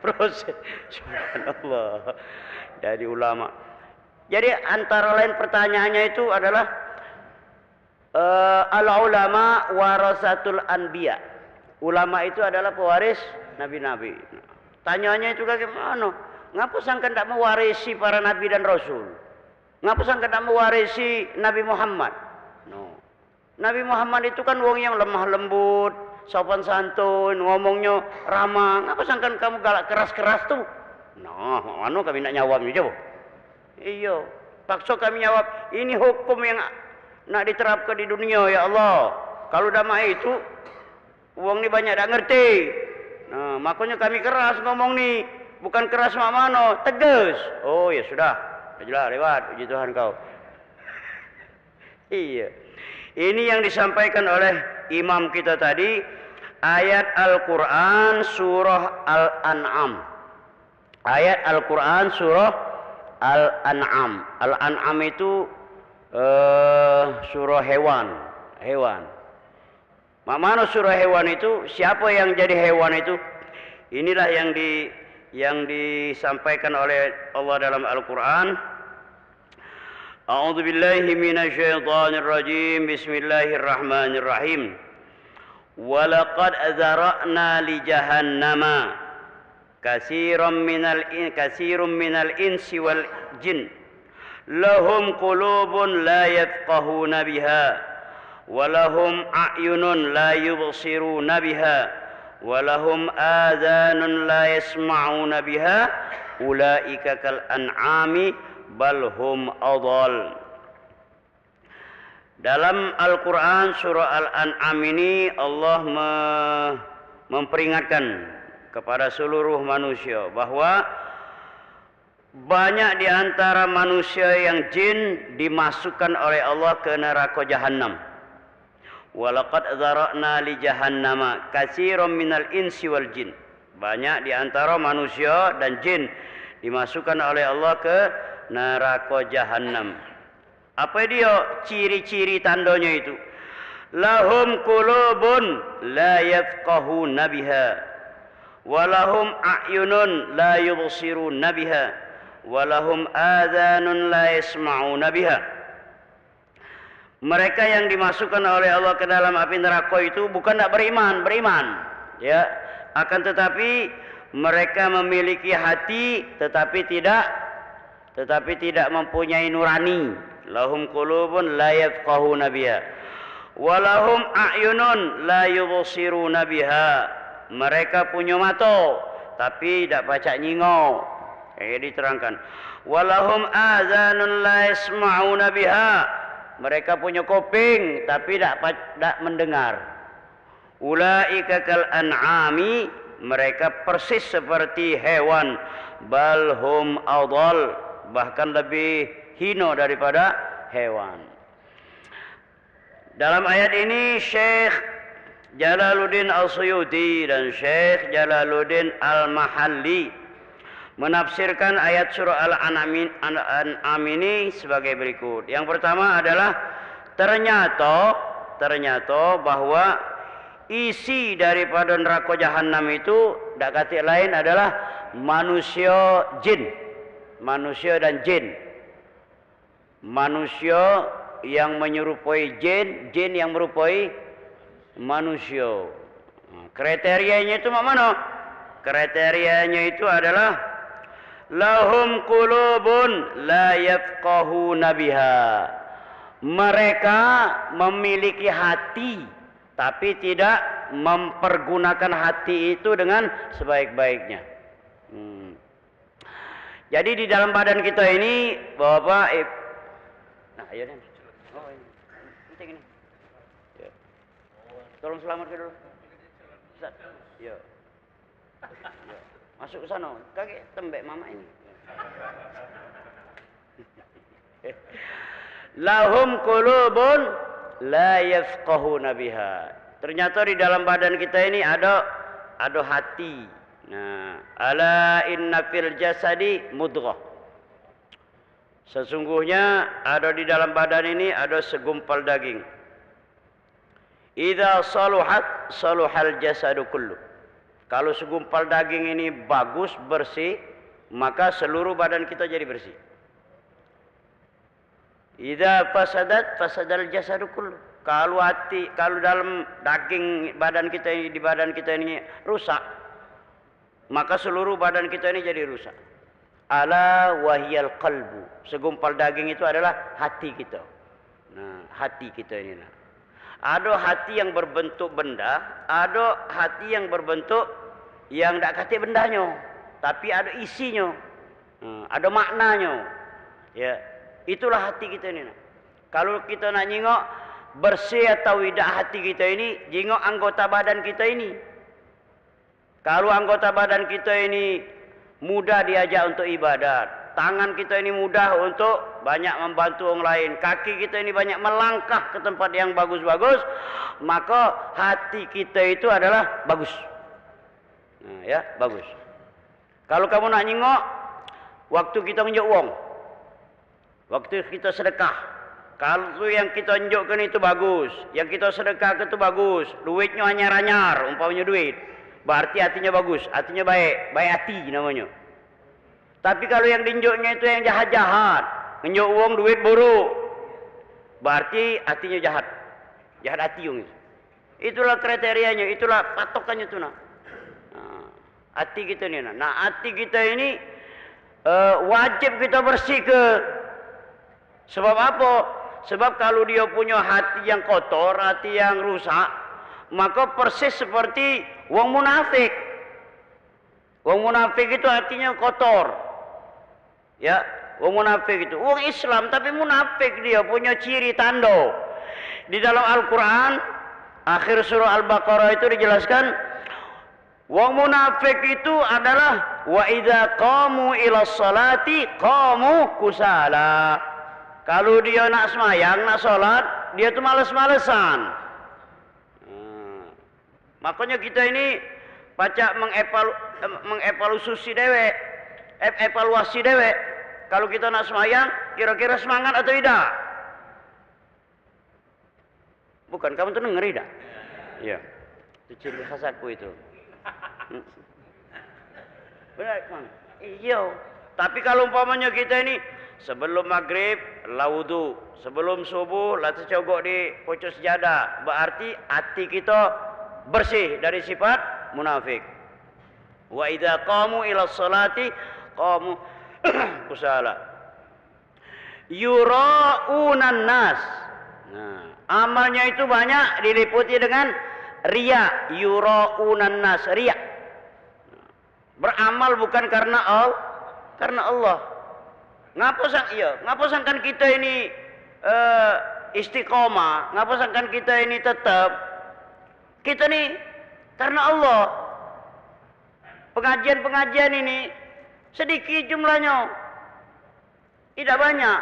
Proses. Subhanallah. Jadi ulama. Jadi antara lain pertanyaannya itu adalah, eh, al ulama warasatul anbiya. Ulama itu adalah pewaris nabi-nabi. Tanyanya itu bagaimana? Ngapa sangkan tak mewarisi para nabi dan rasul? Ngapa sangkan tak mewarisi Nabi Muhammad? No. Nabi Muhammad itu kan wong yang lemah lembut, sopan santun, ngomongnyo ramah. Ngapa sangkan kamu galak keras-keras tu? Nah, mak mano kami nak nyawabnyo, coba? Iyo, pakso kami nyawab. Ini hukum yang nak diterapke di dunia, ya Allah. Kalu dak mak itu, wong ni banyak dak ngerti. Nah, makonyo kami keras ngomong ni. Bukan keras mak mano, tegas. Oh, ya sudah. Dah jelas lewat, puji Tuhan kau. Iya. Ini yang disampaikan oleh imam kita tadi, ayat Al-Quran surah Al-An'am. Ayat Al-Quran surah Al-An'am. Al-An'am itu, eh, surah hewan, hewan. Mak mano surah hewan itu? Siapa yang jadi hewan itu? Inilah yang di-, yang disampaikan oleh Allah dalam Al-Quran. A'udzubillahi minasyaitonirrajim. Bismillahirrahmanirrahim. Walaqad dzara'na li jahannama katsiran minal in-, katsirun minal insi wal jin. Lahum qulubun la yafqahuna biha, wa lahum a'yunun la yubsiruna biha, wa lahum adhanun la yasma'una biha, ulaika kal an'ami bal hum adhal. Dalam Al-Quran surah Al-An'am ini Allah me-, memperingatkan kepada seluruh manusia bahwa banyak di antara manusia yang jin dimasukkan oleh Allah ke neraka jahanam. Walaqad dzara'na li jahannama katsiran minal insi wal jin. Banyak di antara manusia dan jin dimasukkan oleh Allah ke neraka jahanam. Apa dia ciri-ciri tandanya itu? Lahum qulubun la yafqahuna biha, wa lahum a'yunun la yubsiruna biha, wa lahum adhanun la yasma'una biha. Mereka yang dimasukkan oleh Allah ke dalam api neraka itu bukan tidak beriman, beriman, ya. Akan tetapi mereka memiliki hati tetapi tidak tetapi tidak mempunyai nurani. Lahum qulubun la yafqahuna biha. Wa lahum a'yunun la yubsiruna biha. Mereka punya mata, tapi dak pacak nyingok. Eh, diterangkan. Wa lahum adhanun la yasma'una biha. Mereka punya kuping, tapi dak pa-, dak mendengar. Ulaika kal an'ami, mereka persis seperti hewan, bal hum adhal, bahkan lebih hina daripada hewan. Dalam ayat ini Syekh Jalaluddin Al-Suyuti dan Syekh Jalaluddin Al-Mahalli menafsirkan ayat surah Al-An'am in-, Al-An'am ini sebagai berikut. Yang pertama adalah ternyata, ternyata bahwa isi daripada neraka jahanam itu dak katik lain adalah manusia jin. Manusia dan jin. Manusia yang menyerupai jin, jin yang merupai manusia. Kriterianya itu mak mano? Kriterianya itu adalah lahum qulubun la yafqahuna biha. Mereka memiliki hati, tapi tidak mempergunakan hati itu dengan sebaik-baiknya. Hmm. Jadi di dalam badan kita ini, Bapak, Ib-, nah, ayo, Den. Oh, ini. Penting ini. Ya. Tolong selamatkan dulu. Yo. Yo. Masuk ke sana. Kagek tembek mamak ini. Lahum qulubun la yafqahuna biha. Ternyata di dalam badan kita ini ada ada hati. Nah, ala inna fil jasadi mudghah. Sesungguhnya ada di dalam badan ini ada segumpal daging. Idza saluhat saluhal jasadu kullu. Kalau segumpal daging ini bagus, bersih, maka seluruh badan kita jadi bersih. Idza fasadat fasadal jasadu kullu. Kalau hati, kalau dalam daging badan kita ini, di badan kita ini rusak, maka seluruh badan kita ini jadi rusak. Ala wahiyal qalbu. Segumpal daging itu adalah hati kita. Nah, hati kita ini, nah. Ada hati yang berbentuk benda, ada hati yang berbentuk yang dak katik bendanyo, tapi ada isinyo. Nah, ada maknanyo. Ya, itulah hati kita ini, nah. Kalau kita nak nyingok bersih atau idak hati kita ini, jingok anggota badan kita ini. Kalau anggota badan kita ini mudah diajak untuk ibadat, tangan kita ini mudah untuk banyak membantu orang lain, kaki kita ini banyak melangkah ke tempat yang bagus-bagus, maka hati kita itu adalah bagus. Nah, ya, bagus. Kalau kamu nak nyingok, waktu kita ngenjuk wong, waktu kita sedekah, kalau yang kita enjukkan itu bagus, yang kita sedekahkan itu bagus, duitnya anyar-anyar, umpamanya duit, berarti hatinya bagus, hatinya baik, baik hati namanya. Tapi kalau yang dienjuknya itu yang jahat-jahat, ngenjuk wong duit buruk, berarti hatinya jahat, jahat hati wong itu. Itulah kriterianya, itulah patokannya tu, nah. Nah, hati kita ni, nah. Nah, hati kita ini, eh, wajib kita bersihke. Sebab apa? Sebab kalau dia punya hati yang kotor, hati yang rusak, maka persis seperti wong munafik. Wong munafik itu hatinya kotor. Ya, wong munafik itu. Wong Islam tapi munafik dia, punya ciri tando. Di dalam Al-Quran, akhir surah Al-Baqarah itu dijelaskan, wong munafik itu adalah wa idza qamu ila sholati qamu kusala. Kalau dia nak semayang, nak sholat, dia tu males-malesan. Hmm. Makanya kita ini pacak mengevalu-, mengevaluasi dewek, ev-, evaluasi dewek. Kalau kita nak semayang, kira-kira semangat atau tidak? Bukan, kamu tu denger tidak? Iya. Itu ciri khas aku itu. Benar, Mang? Iyo. Tapi kalau umpamanya kita ini sebelum maghrib la wudu, sebelum subuh la tecogok di pucuk sejadah, berarti hati kita bersih dari sifat munafik. Wa idza qamu ila sholati qamu kusala. Yuraunan nas. Nah, amalnya itu banyak diliputi dengan riya, yuraunan nas, riya. Beramal bukan karena Al-, karena Allah. Ngapo sang-, iya, ngapo sangkan kita ini, eh, istiqomah, ngapo sangkan kita ini tetap? Kita ni karena Allah. Pengajian-pengajian ini sedikit jumlahnya. Tidak banyak.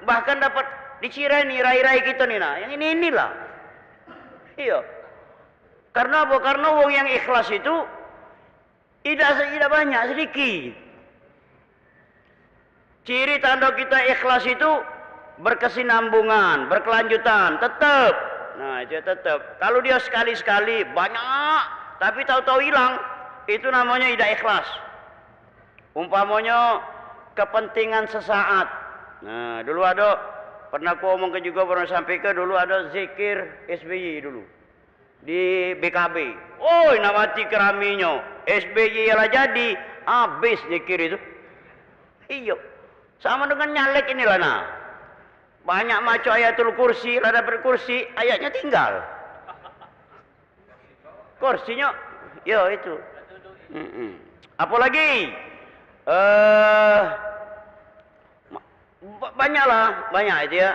Bahkan dapat dicireni rai-rai kita ni, nah, yang ini-inilah. Iya. Karena apa? Karena wong yang ikhlas itu tidak, tidak banyak, sedikit. Ciri tanda kita ikhlas itu berkesinambungan, berkelanjutan, tetap. Nah, itu tetap. Kalau dia sekali-sekali banyak, tapi tahu-tahu hilang, itu namanya tidak ikhlas. Umpamanya kepentingan sesaat. Nah, dulu ada, pernah ku omong ke juga, pernah sampai ke, dulu ada zikir S B Y dulu di B K B. Oi, nak mati keraminyo. S B Y lah jadi, habis zikir itu. Iyo. Sama dengan nyalek inilah, nah. Banyak maco Ayatul Kursi, lah dapat kursi, ayatnya tinggal. Kursinya, ya itu. Mm-mm. Apalagi, eh, ma-, ba-, banyaklah, banyak itu ya.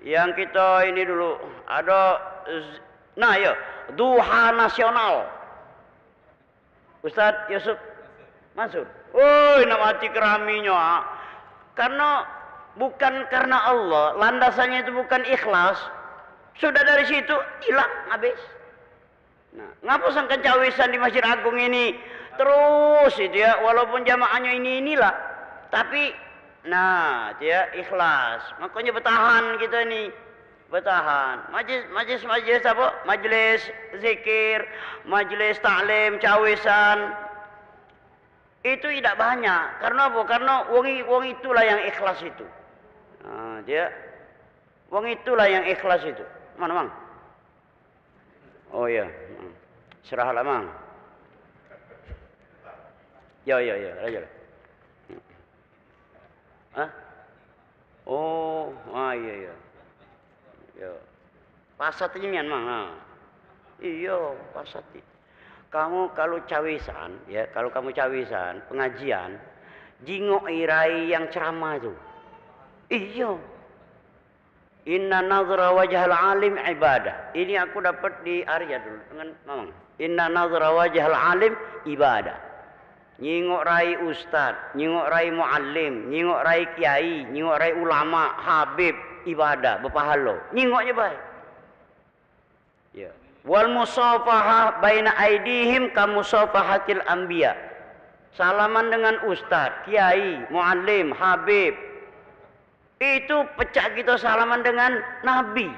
Yang kita ini dulu, ada z-, nah ya, duha nasional. Ustaz Yusuf Mansur. Woi, nak mati keraminyo, ah. Karena bukan karena Allah, landasannya itu bukan ikhlas. Sudah dari situ, hilang, habis. Nah, ngapa sangkan cawisan di Masjid Agung ini terus itu ya, walaupun jamaahnya ini inilah. Tapi, nah, dia ikhlas. Makanya bertahan kita ini. Bertahan. Majlis, majlis, majlis apa? Majlis zikir, majlis taklim, cawisan. Itu tidak banyak. Karena apa? Karena wong i-, wong itulah yang ikhlas itu. Nah, dia, wong itulah yang ikhlas itu. Mana, Mang? Oh iya. Hmm. Serahlah, Mang. Ya, ya, ya, aja lah. Hah? Oh, ah, iya, iya. Ya. Pasat ini nian, Mang. Ha. Iya, pasat i. Kamu kalau cawisan, ya, kalau kamu cawisan, pengajian, jingok irai yang ceramah itu. Iya. Inna nazra wajhal alim ibadah. Ini aku dapat di Arya dulu dengan Mamang. Inna nazra wajhal alim ibadah. Nyingok rai ustad, nyingok rai muallim, nyingok rai kiai, nyingok rai ulama, habib, ibadah, bepahalo. Nyingoknya baik. Ya. Wal musafahah baina aidihim ka musafahatil anbiya. Salaman dengan ustad, kiai, muallim, habib. Itu pecak kita salaman dengan nabi.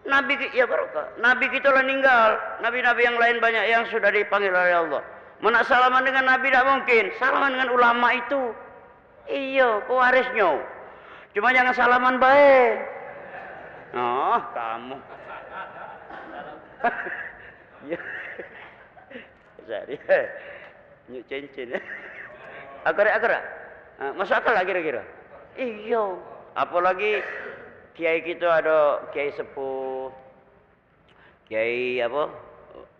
Nabi ki-, ya barokah. Nabi kita lah ninggal. Nabi-nabi yang lain banyak yang sudah dipanggil oleh Allah. Mana salaman dengan nabi dak mungkin. Salaman dengan ulama itu. Iyo, pewarisnyo. Cuma jangan salaman bae. Oh, kamu. Ya. Sehari. Nyuk cincin. Akar, akar. Ah, masuk akal lah kira-kira. Iyo. Apalagi kiai kita ada kiai sepuh, kiai apa?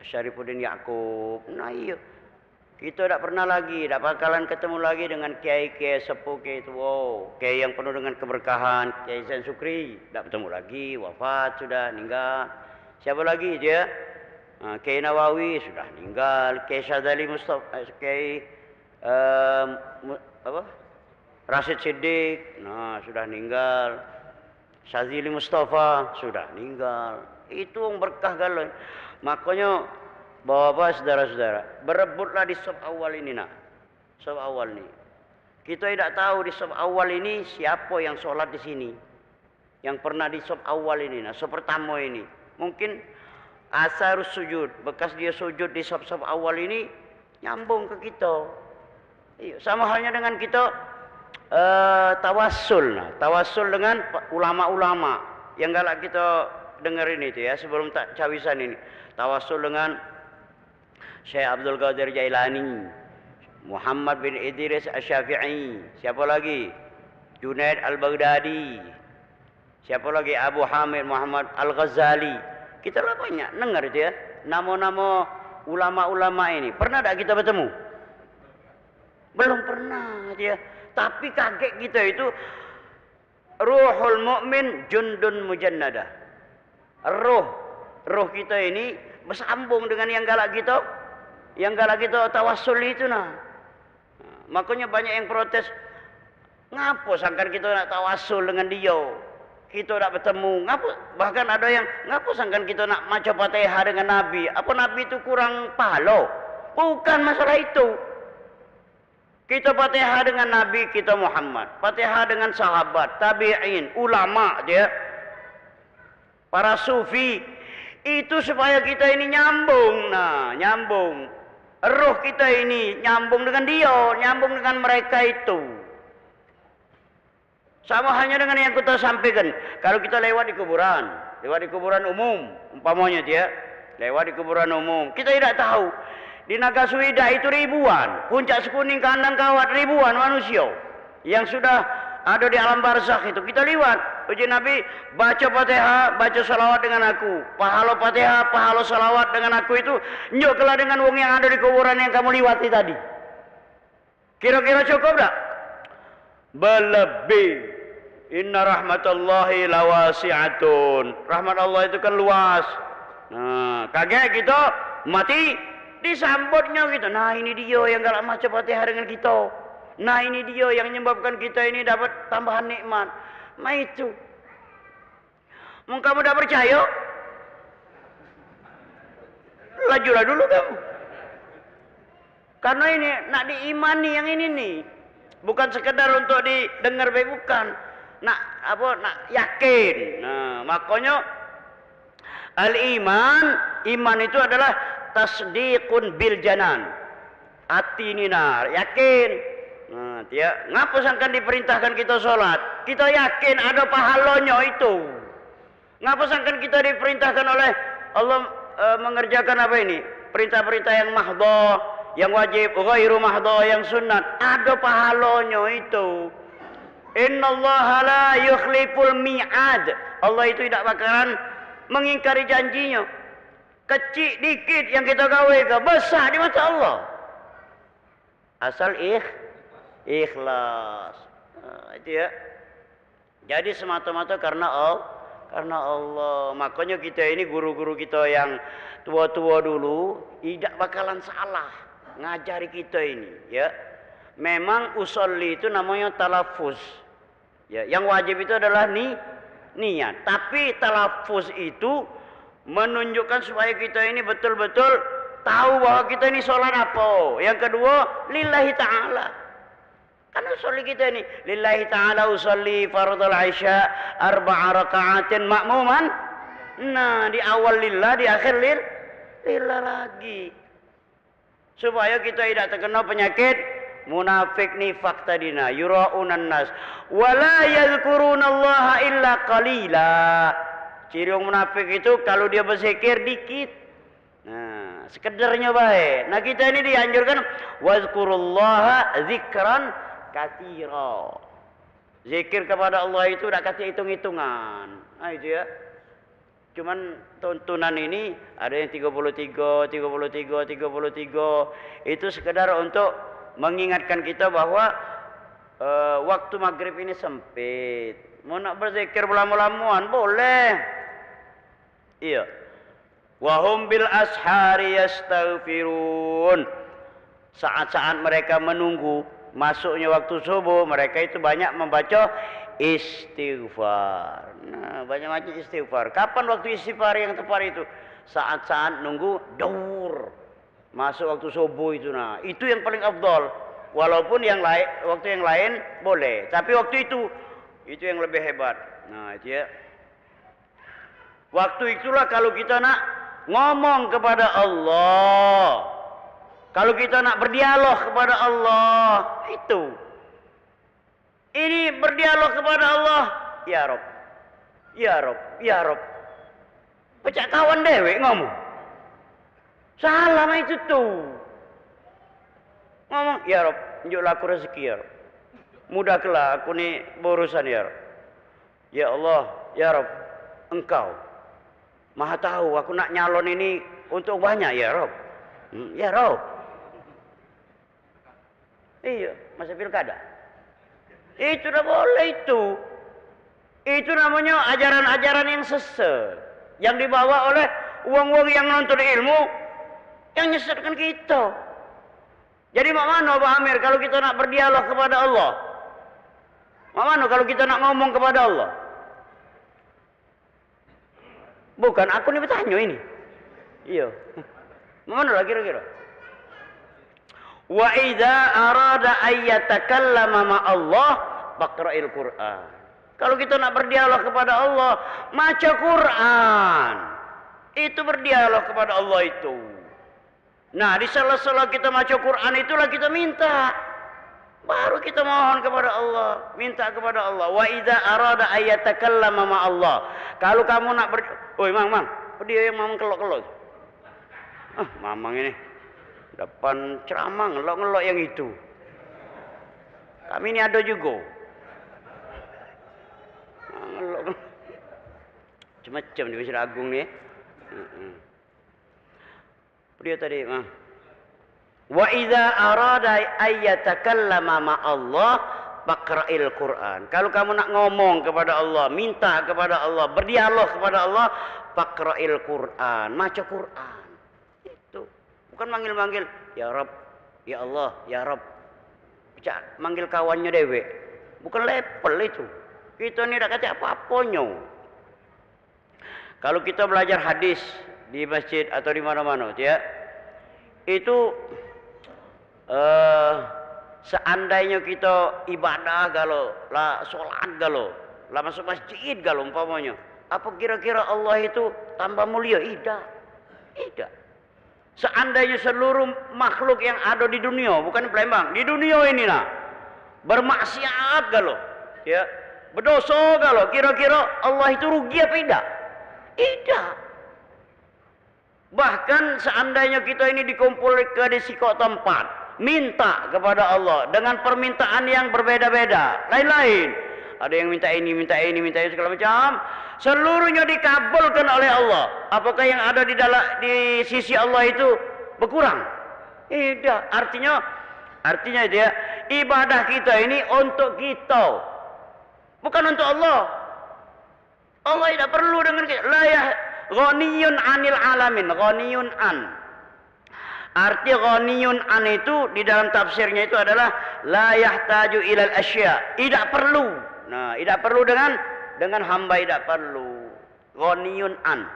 Syarifuddin Yakub. Nah, iyo. Kita dak pernah lagi, dak bakalan ketemu lagi dengan kiai-kiai sepuh, kiai tua, kiai yang penuh dengan keberkahan, Kiai Zain Sukri. Dak bertemu lagi, wafat sudah, ninggal. Siapa lagi dia? Ha, Kiai Nawawi sudah ninggal, Kiai Syadzali Mustafa, eh, Kiai, eh, Mu-, apa? Rasid Siddiq, nah, sudah ninggal. Syadzili Mustafa sudah ninggal. Itu wong berkah galo. Makonyo, bapak-bapak, saudara-saudara, berebutlah di sop awal ini, nak. Sop awal ni. Kita tidak tahu di sop awal ini siapa yang sholat di sini. Yang pernah di sop awal ini, nah, sop pertama ini. Mungkin asarus sujud, bekas dia sujud di sop-sop awal ini, nyambung ke kita. Iyo, sama halnya dengan kita, eh, tawassul. Nah, tawassul dengan pa-, ulama-ulama yang galak kita dengerin itu ya, sebelum tak cawisan ini. Tawassul dengan Syekh Abdul Qadir Jailani, Muhammad bin Idris Asy-Syafi'i, siapa lagi? Junaid Al-Baghdadi, siapa lagi? Abu Hamid Muhammad Al-Ghazali. Kita lah banyak dengar itu ya, nama-nama ulama-ulama ini. Pernah tak kita bertemu? Belum pernah dia. Tapi kaget kita itu, ruhul mukmin jundun mujannadah. Roh, roh kita ini bersambung dengan yang galak kita, yang galak kita tawassul itu, nah. Nah, makanya banyak yang protes, "Ngapo sangkan kita nak tawassul dengan dia? Kita nak bertemu." Ngapo? Bahkan ada yang, "Ngapo sangkan kita nak maca Fatihah dengan Nabi? Apa Nabi itu kurang pahala?" Bukan masalah itu. Kita Fatihah dengan Nabi kita Muhammad, Fatihah dengan sahabat, tabi'in, ulama dia, para sufi. Itu supaya kita ini nyambung, nah, nyambung. Roh kita ini nyambung dengan dia, nyambung dengan mereka itu. Sama halnya dengan yang kita sampaikan. Kalau kita lewat di kuburan, lewat di kuburan umum, umpamanya dia, lewat di kuburan umum, kita tidak tahu. Di Naga Suwida itu ribuan, Puncak Sekuning, Kandang Kawat, ribuan manusia yang sudah ada di alam barzakh itu. Kita liwat, uji Nabi, "Baca Fatihah, baca salawat dengan aku." Pahala Fatihah, pahala salawat dengan aku itu, nyuklah dengan wong yang ada di kuburan yang kamu liwati tadi. Kira-kira cukup dak? Belebih. Inna rahmatallahi lawasi'atun. Rahmat Allah itu kan luas. Nah, kaget kita mati, Disambutnyo gitu. Nah, ini dio yang galak maca Fatihah dengan kita. Nah, ini dio yang menyebabkan kita ini dapat tambahan nikmat. Nah, itu. Mun kamu dak percaya, lajulah dulu kamu. Karena ini nak diimani yang ini nih. Bukan sekedar untuk didengar baik, bukan. Nak apa? Nak yakin. Nah, makanya al-iman, iman itu adalah tasdiqun bil janan. Ati ni nah, yakin. Nah, dia ngapa sangkan diperintahkan kita sholat? Kita yakin ada pahalanya itu. Ngapa sangkan kita diperintahkan oleh Allah, eh, mengerjakan apa ini? Perintah-perintah yang mahdoh, yang wajib, ghairu mahdoh, yang sunat. Ada pahalanya itu. Innallaha la yukhliful mi'ad. Allah itu tidak bakalan mengingkari janjinya. Kecik dikit yang kita gawe ke, besar di mata Allah. Asal ikh, ikhlas. Nah, itu ya. Jadi semata-mata karena Allah, karena Allah. Makanya kita ini guru-guru kita yang tua-tua dulu, tidak bakalan salah ngajari kita ini, ya. Memang usolli itu namanya talafuz. Ya, yang wajib itu adalah ni, niat. Tapi talafuz itu menunjukkan supaya kita ini betul-betul tahu bahwa kita ini sholat apa. Yang kedua, lillahi ta'ala. Kan usolli kita ini, lillahi ta'ala usolli fardal isya arba'a raka'atin makmuman. Nah, di awal lillah, di akhir lil, lillah lagi. Supaya kita tidak terkena penyakit munafik nifak tadi nah, yura'unan nas. Wala yadhkurunallaha illa qalila. Ciri orang munafik itu kalau dia berzikir dikit. Nah, sekedarnya baik. Nah, kita ini dianjurkan, "Wazkurullaha zikran katsira." Zikir kepada Allah itu dak kate hitung-hitungan. Nah, itu ya. Cuman tuntunan ini ada yang tiga puluh tiga, tiga puluh tiga, tiga puluh tiga. Itu sekedar untuk mengingatkan kita bahwa, eh, waktu maghrib ini sempit. Mau nak berzikir belamo-lamoan, boleh. Iya. Wahum bil ashari yastaghfirun. Saat-saat mereka menunggu masuknya waktu subuh, mereka itu banyak membaca istighfar. Nah, banyak macam istighfar. Kapan waktu istighfar yang tepat itu? Saat-saat nunggu duhur. Masuk waktu subuh itu, nah, itu yang paling afdal. Walaupun yang lain, waktu yang lain boleh, tapi waktu itu, itu yang lebih hebat. Nah, itu ya. Waktu itulah kalau kita nak ngomong kepada Allah. Kalau kita nak berdialog kepada Allah, itu. Ini berdialog kepada Allah, "Ya Rob, ya Rob, ya Rob." Pecak kawan dewek ngomong. Salah mah itu tu. Ngomong, "Ya Rob, njuklah aku rezeki, ya Rob. Mudahkanlah aku ni berurusan, ya Rob." "Ya Allah, ya Rob, Engkau Maha tahu, aku nak nyalon ini untuk banyak, ya Rob." Hmm, ya Rob. Iya, masa pilkada. Itu dah boleh itu. Itu namanya ajaran-ajaran yang sesat. Yang dibawa oleh wong-wong yang nuntut ilmu, yang nyesatkan kita. Jadi, mak mano, Pak Amir, kalau kita nak berdialog kepada Allah? Mak mano kalau kita nak ngomong kepada Allah? Bukan, aku ni bertanya ini. Iya. Mak mano lah kira-kira? Wa idza arada ayyatakallama ma Allah, faqra'il Qur'an. Kalau kita nak berdialog kepada Allah, maca Quran. Itu berdialog kepada Allah itu. Nah, di sela-sela kita maca Quran itulah kita minta. Baru kita mohon kepada Allah, minta kepada Allah. Wa idza arada ayyatakallama ma Allah. Kalau kamu nak ber-, "Oi, Mang, Mang, apa dia yang Mang kelok-kelok?" "Ah, Mamang ini. Depan ceramah ngelok-ngelok yang itu. Kami ini ada juga." Nah, ngelok. Macam-macam di Masjid Agung ni. Heeh. Apa dia tadi, Mang? Wa idza arada ayyatakallama ma Allah, faqra'il Qur'an. Kalau kamu nak ngomong kepada Allah, minta kepada Allah, berdialog kepada Allah, faqra'il Qur'an, maca Quran. Itu. Bukan manggil-manggil, "Ya Rabb, ya Allah, ya Rabb." Pecak manggil kawannya dewek. Bukan level itu. Kita ni dak katek apa-aponyo. Kalau kita belajar hadis di masjid atau di mana-mana tu ya, itu, eh, seandainyo kita ibadah galo, la solat galo, la masuk masjid galo umpamonyo, apa kira-kira Allah itu tambah mulia? Idak. Idak. Seandainyo seluruh makhluk yang ado di dunio, bukan Palembang, di dunio ini nah, bermaksiat galo, ya, bedoso galo, kira-kira Allah itu rugi apa idak? Idak. Bahkan seandainyo kita ini dikumpulke di sikok tempat, minta kepada Allah dengan permintaan yang berbeda-beda, lain-lain. Ada yang minta ini, minta ini, minta itu, segala macam. Seluruhnya dikabulkan oleh Allah. Apakah yang ada di dalam, di sisi Allah itu berkurang? Tidak. Artinya, artinya itu ya, ibadah kita ini untuk kita. Bukan untuk Allah. Allah tidak perlu dengan kita. La yah, ghaniyun anil alamin, ghaniyun an. Arti ghaniyun an itu di dalam tafsirnya itu adalah la yahtaju ilal asya, idak perlu. Nah, idak perlu dengan, dengan hamba idak perlu. Ghaniyun an.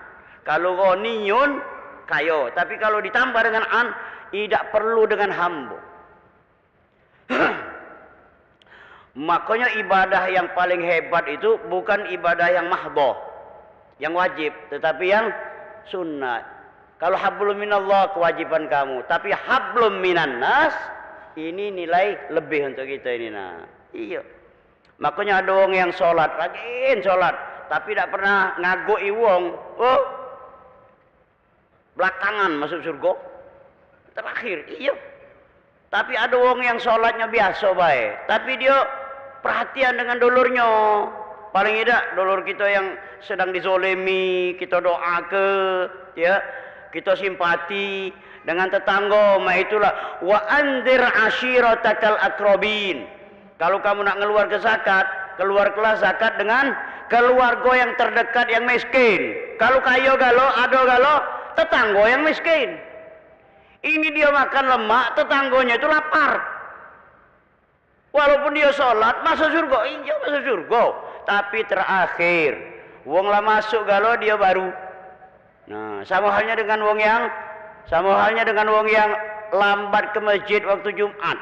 Kalau ghaniyun, kayo, tapi kalau ditambah dengan an, idak perlu dengan hamba. Makanya ibadah yang paling hebat itu bukan ibadah yang mahdoh, yang wajib, tetapi yang sunat. Kalau hablum minallah kewajiban kamu, tapi hablum minan nas ini nilai lebih untuk kita ini nah. Iya. Makanya ada wong yang sholat, rajin sholat, tapi tidak pernah ngagoki wong. Oh, belakangan masuk surga. Terakhir, iya. Tapi ada wong yang sholatnya biasa bae, tapi dia perhatian dengan dulurnya. Paling tidak dulur kita yang sedang dizolimi, kita doa ke, ya, kita simpati dengan tetangga. Mak itulah, wa andir ashiratakal akrobin. Kalau kamu nak ngeluar ke zakat, keluarkanlah zakat dengan keluarga yang terdekat yang miskin. Kalau kayo galo, ado galo, tetangga yang miskin. Ini dia makan lemak, tetanggonya itu lapar. Walaupun dia sholat, masuk surga, iya masuk surga. Tapi terakhir, wong lah masuk galo, dia baru. Nah, sama halnya dengan wong yang, sama halnya dengan wong yang lambat ke masjid waktu Jumat.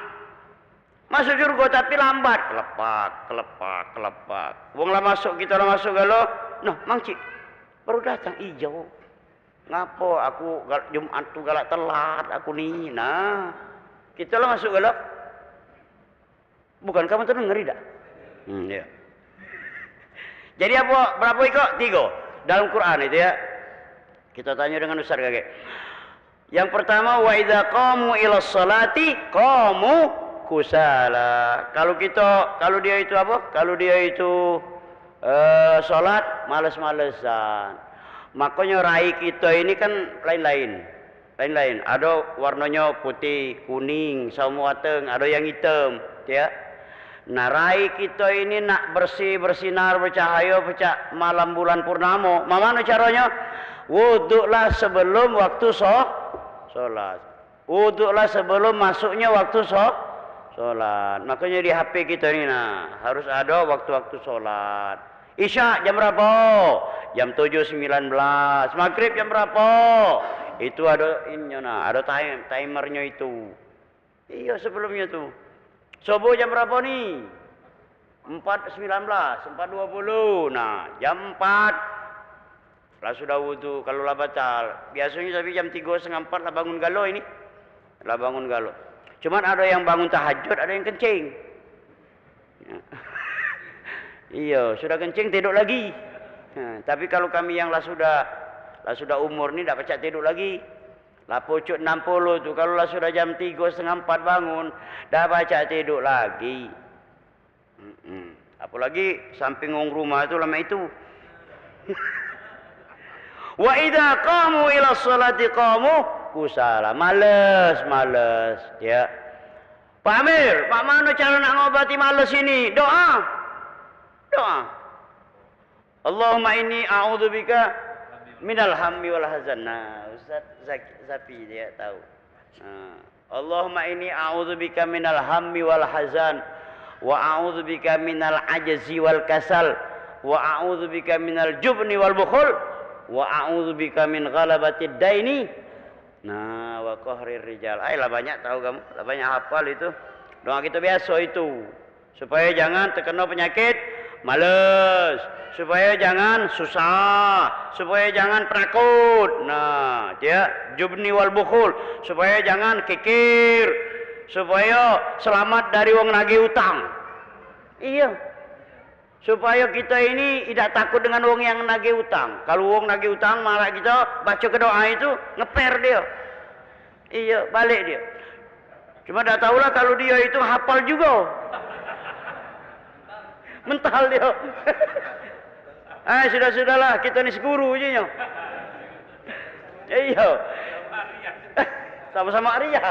Masuk surga tapi lambat, kelepak, kelepak, kelepak. Wong lah masuk, kita lah masuk galo. Nah, Mang Cik baru datang, ijo. Ngapo aku gal-, Jumat tu galak telat aku ni? Nah, kita lah masuk galo. Bukan kamu tu ngeri dak? Hmm, ya. Jadi apa? Berapa ikok? Tiga. Dalam Quran itu ya. Kita tanya dengan Ustaz kagek. Yang pertama, wa idza qamu ila sholati qamu kusala. Kalau kita, kalau dia itu apa? Kalau dia itu, eh, sholat males-malesan. Makanya rai kita ini kan lain-lain. Lain-lain. Ada warnanya putih, kuning, sama wateng, ada yang hitam, ya. Nah, rai kita ini nak bersih, bersinar, bercahaya pecak malam bulan purnama. Mamano caranya? Wuduklah sebelum waktu so-, sholat. Wuduklah sebelum masuknya waktu so-, sholat. Makanya di H P kita ni, nah, harus ada waktu-waktu sholat. Isya jam berapa? Jam tujuh sembilan belas. Maghrib jam berapa? Itu ada inyo, nah, ada time, timernyo itu. Iya, sebelumnya tu. Subuh jam berapa ni? Empat sembilan belas, empat dua puluh. Nah, jam empat lah sudah wudu, kalau lah batal. Biasanya tapi jam tiga setengah empat lah bangun galo ini. Lah bangun galo. Cuman ada yang bangun tahajud, ada yang kencing. Ya. Iya, sudah kencing tiduk lagi. Nah, tapi kalau kami yang lah sudah, lah sudah umur ni dak pacak tiduk lagi. Lah pucuk enam puluh tu, kalau lah sudah jam tiga setengah empat bangun, dah pacak tiduk lagi. Mm-mm. Apalagi samping wong rumah tu lama itu. Wa idza qamu ila sholati qamu kusala. Males, males, ya. Pak Amir, mak mano cara nak ngobati males ini? Doa. Doa. Allahumma inni a'udzubika minal hammi wal hazan. Nah, Ustaz Zaki, Zapi dia tahu. Nah, Allahumma inni a'udzubika minal hammi wal hazan, wa a'udzubika minal ajzi wal kasal, wa a'udzubika minal jubni wal bukhul, wa a'udzubika min ghalabatid daini, nah, wa qahrir rijal. Ai, lah banyak tahu kamu, lah banyak hafal itu. Doa kita biasa itu. Supaya jangan terkena penyakit males, supaya jangan susah, supaya jangan perakut. Nah, dia jubni wal bukhul, supaya jangan kikir, supaya selamat dari wong nagih utang. Iya. Supaya kita ini tidak takut dengan wong yang nagih utang. Kalau wong nagih utang, malah kita baca ke doa itu, ngeper dia. Iya, balik dia. Cuma dak tahulah kalau dia itu hafal juga. Mental dia. Ah, sudah-sudahlah, kita ni seguru je nyo. Iya. Sama-sama Arya.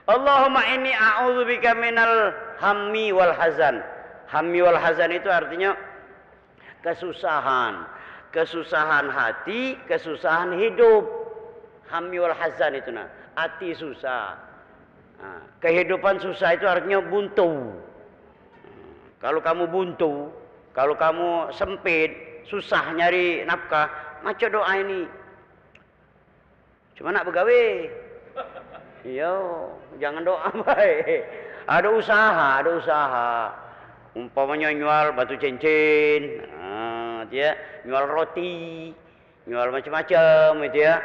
Allahumma inni a'udzubika minal hammi wal hazan. Hammi wal hazan itu artinya kesusahan, kesusahan hati, kesusahan hidup. Hammi wal hazan itu nah, hati susah. Nah, kehidupan susah itu artinya buntu. Kalau kamu buntu, kalau kamu sempit, susah nyari nafkah, maca doa ini. Cuma nak begawe. Iyo, jangan doa bae. Ada usaha, ada usaha. Umpamanya nyual batu cincin, ah, dia nyual roti, nyual macam-macam itu ya.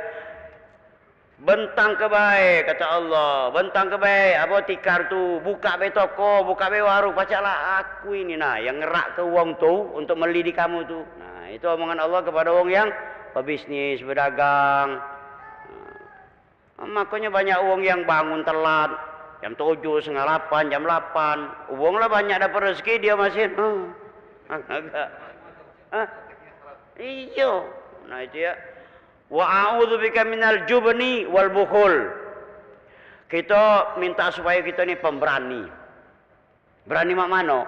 Bentang ke bae, kata Allah, bentang ke bae, apa, tikar tu, buka be toko, buka be warung, pacaklah aku ini nah yang ngerak ke wong tu untuk meli di kamu tu. Nah, itu omongan Allah kepada wong yang pebisnis, bedagang. Nah, makanya banyak wong yang bangun telat, jam tujuh, setengah lapan, jam lapan. Wong lah banyak dapat rezeki, dia masih, huh, agak, ah, iyo. Nah, itu ya. Wa a'udzubika minal jubni wal bukhul. Kita minta supaya kita ni pemberani. Berani mak mano?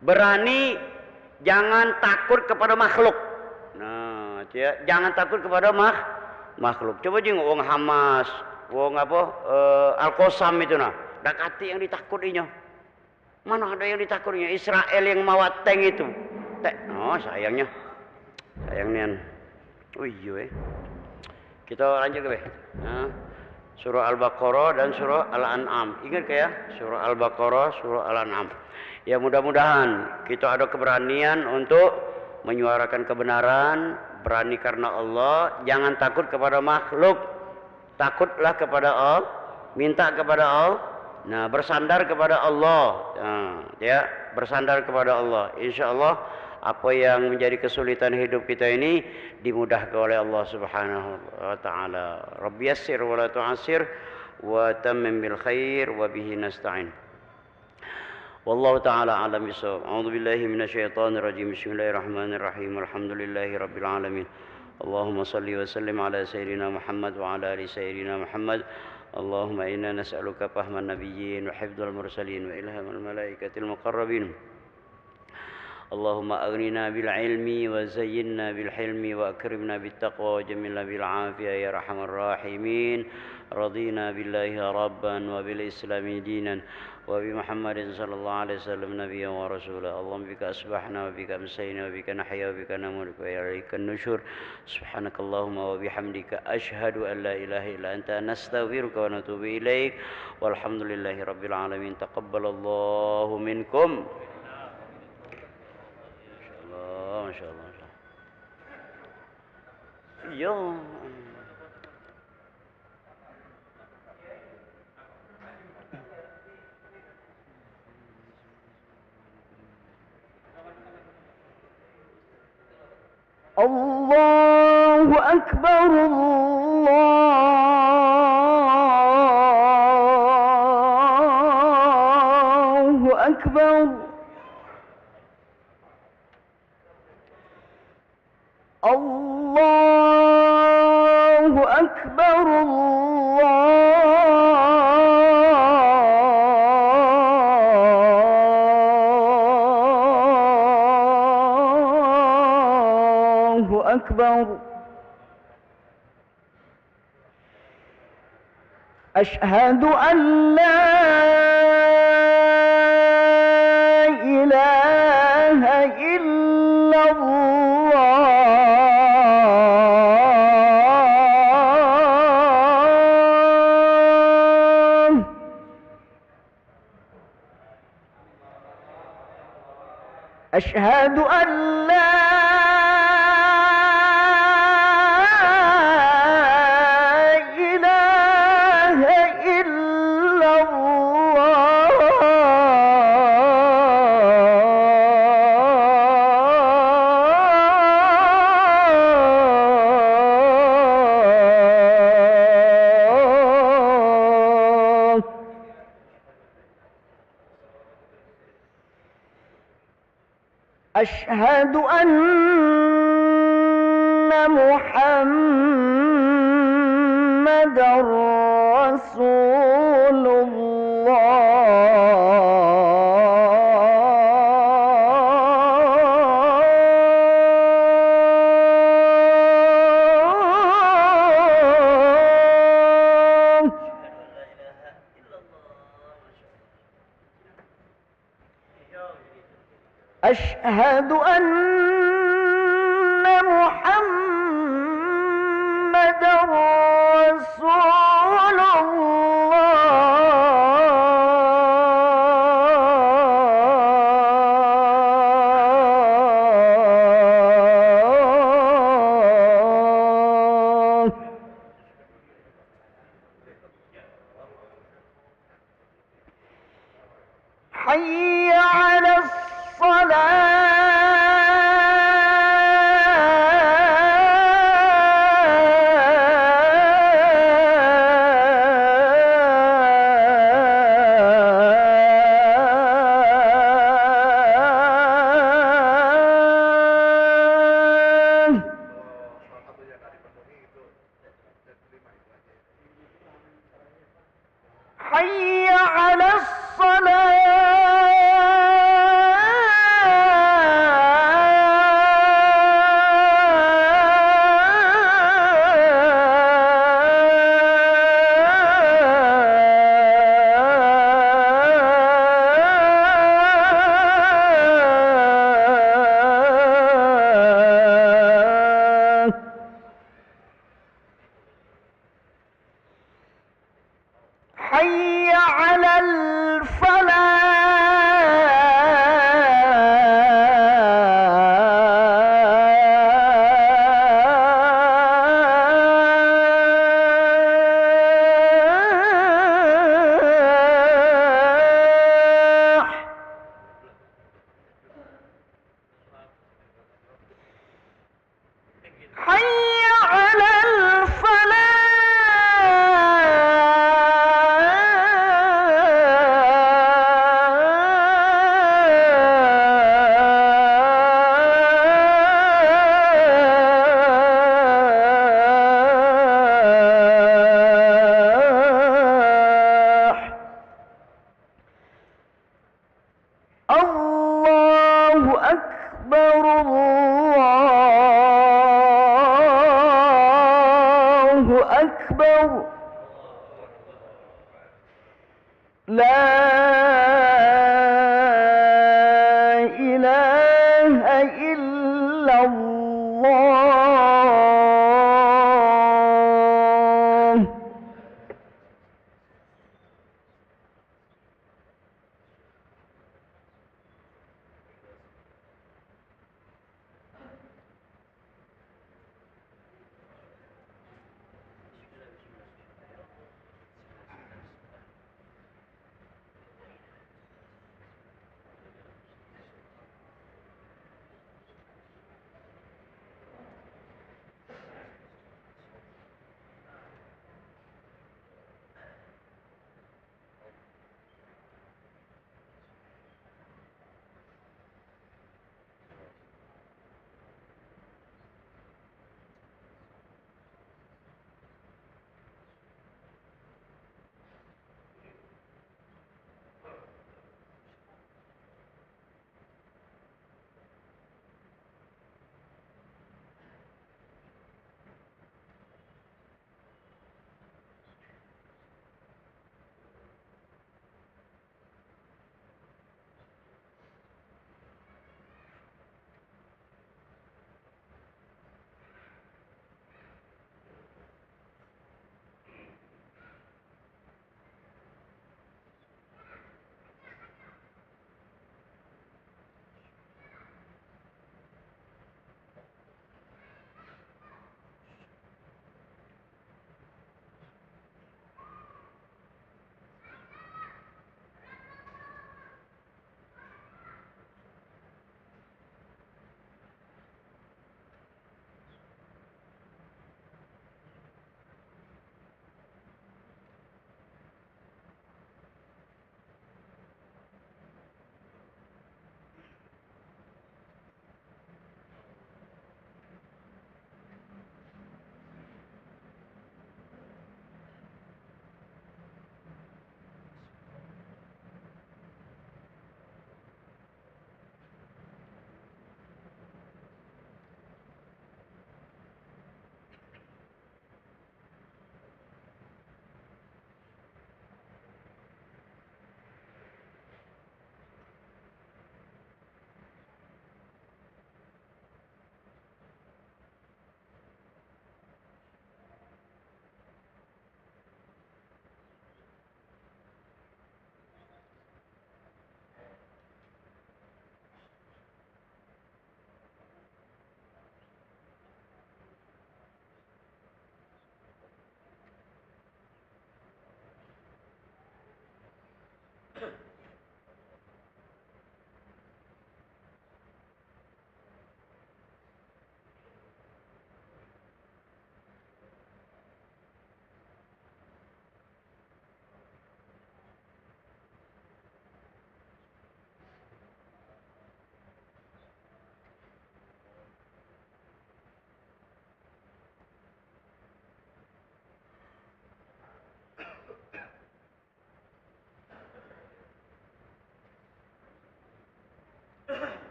Berani, jangan takut kepada makhluk. Nah, dia, jangan takut kepada makh-, makhluk. Coba jengok wong Hamas, wong apa, eh, Al-Qassam itu nah. Dak katik yang ditakut inyo. Mana ada yang ditakutnya? Israel yang mawa tank itu. Tek, oh, sayangnya. Sayang nian. Oh iyo, eh. Kita lanjut ke, be. Ha? Surah Al-Baqarah dan surah Al-An'am. Ingat ke ya? Surah Al-Baqarah, surah Al-An'am. Ya, mudah-mudahan kita ada keberanian untuk menyuarakan kebenaran, berani karena Allah, jangan takut kepada makhluk. Takutlah kepada Allah, minta kepada Allah, nah, bersandar kepada Allah. Nah, ya, bersandar kepada Allah. Insya Allah, apa yang menjadi kesulitan hidup kita ini dimudahkan oleh Allah Subhanahu wa taala. Rabbi yassir wa la tu'assir wa tammim bil khair wa bihi nasta'in. Wallahu ta'ala a'lam bissawab. A'udzu billahi minasy syaithanir rajim. Bismillahirrahmanirrahim. Alhamdulillahi rabbil alamin. Allahumma shalli wa sallim ala sayyidina Muhammad wa ala ali sayyidina Muhammad. Allahumma inna nas'aluka fahman nabiyyin wa hifdzal mursalin wa ilhamal malaikatil muqarrabin. Allahumma aghnina bil ilmi wa zayyinna bil hilmi wa akrimna bit taqwa wa jammilna bil afiyah ya arhamar rahimin. Radina billahi rabban wa bil islami dinan wa bi Muhammadin sallallahu alaihi wasallam nabiyyan wa rasula. Allahumma bika asbahna wa bika amsayna wa bika nahya wa bika namut wa ilayka nusyur. Subhanakallahumma wa bihamdika asyhadu an la ilaha illa anta nastaghfiruka wa natubu ilaik. Walhamdulillahi rabbil alamin. Taqabbalallahu minkum. Masyaallah, masyaallah, masyaallah. Iya. الله أكبر، الله أكبر. الله أكبر، الله أكبر. أشهد أن لا إله إلا الله. أشهد أن لا إله إلا الله. أشهد أن محمدا رسول الله. أشهد أن محمدا رسول الله. حي على الصلاة. حي على الصلاة. حي على الفلاح. حي على الفلاح. الله أكبر، الله أكبر. لا إله إلا الله.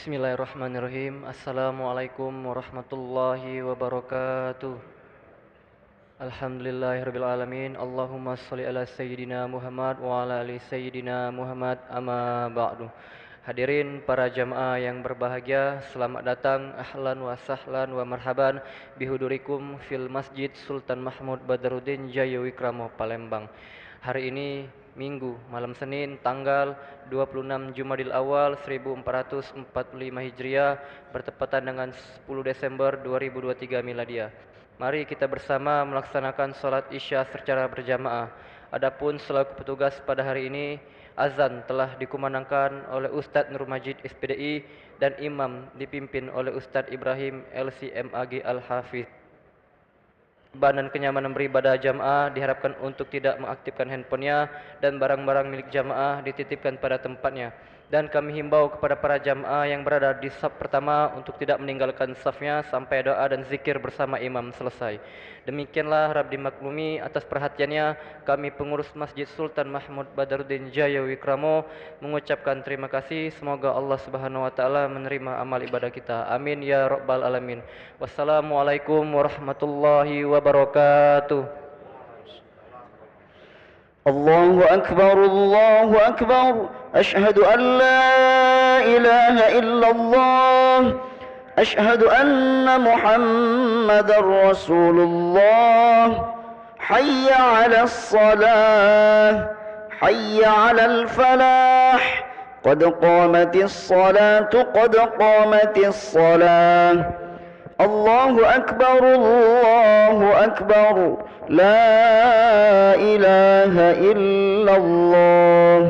Bismillahirrahmanirrahim. Assalamualaikum warahmatullahi wabarakatuh. Alhamdulillahirabbil alamin. Allahumma shalli ala sayyidina Muhammad wa ala ali sayyidina Muhammad, amma ba'du. Hadirin para jamaah yang berbahagia, selamat datang, ahlan wa sahlan wa marhaban bihudurikum fil Masjid Sultan Mahmud Badaruddin Jaya Wikrama, Palembang. Hari ini Minggu, malam Senin, tanggal dua puluh enam Jumadil Awal seribu empat ratus empat puluh lima Hijriah, bertepatan dengan sepuluh Desember dua ribu dua tiga Miladiah. Mari kita bersama melaksanakan salat Isya secara berjamaah. Adapun selaku petugas pada hari ini, azan telah dikumandangkan oleh Ustadz Nur Majid, S P D I, dan imam dipimpin oleh Ustadz Ibrahim, L C M A G Al-Hafiz. Ketertiban dan kenyamanan beribadah jamaah diharapkan untuk tidak mengaktifkan handphonenya, dan barang-barang milik jamaah dititipkan pada tempatnya. Dan kami himbau kepada para jamaah yang berada di saf pertama untuk tidak meninggalkan safnya sampai doa dan zikir bersama imam selesai. Demikianlah, harap dimaklumi atas perhatiannya, kami pengurus Masjid Sultan Mahmud Badaruddin Jaya Wikramo mengucapkan terima kasih. Semoga Allah Subhanahu wa Ta'ala menerima amal ibadah kita. Amin ya Rabbal Alamin. Wassalamualaikum warahmatullahi wabarakatuh. الله أكبر، الله أكبر، أشهد أن لا إله إلا الله، أشهد أن محمدا رسول الله، حي على الصلاة، حي على الفلاح، قد قامت الصلاة، قد قامت الصلاة. الله أكبر، الله أكبر، لا إله إلا الله.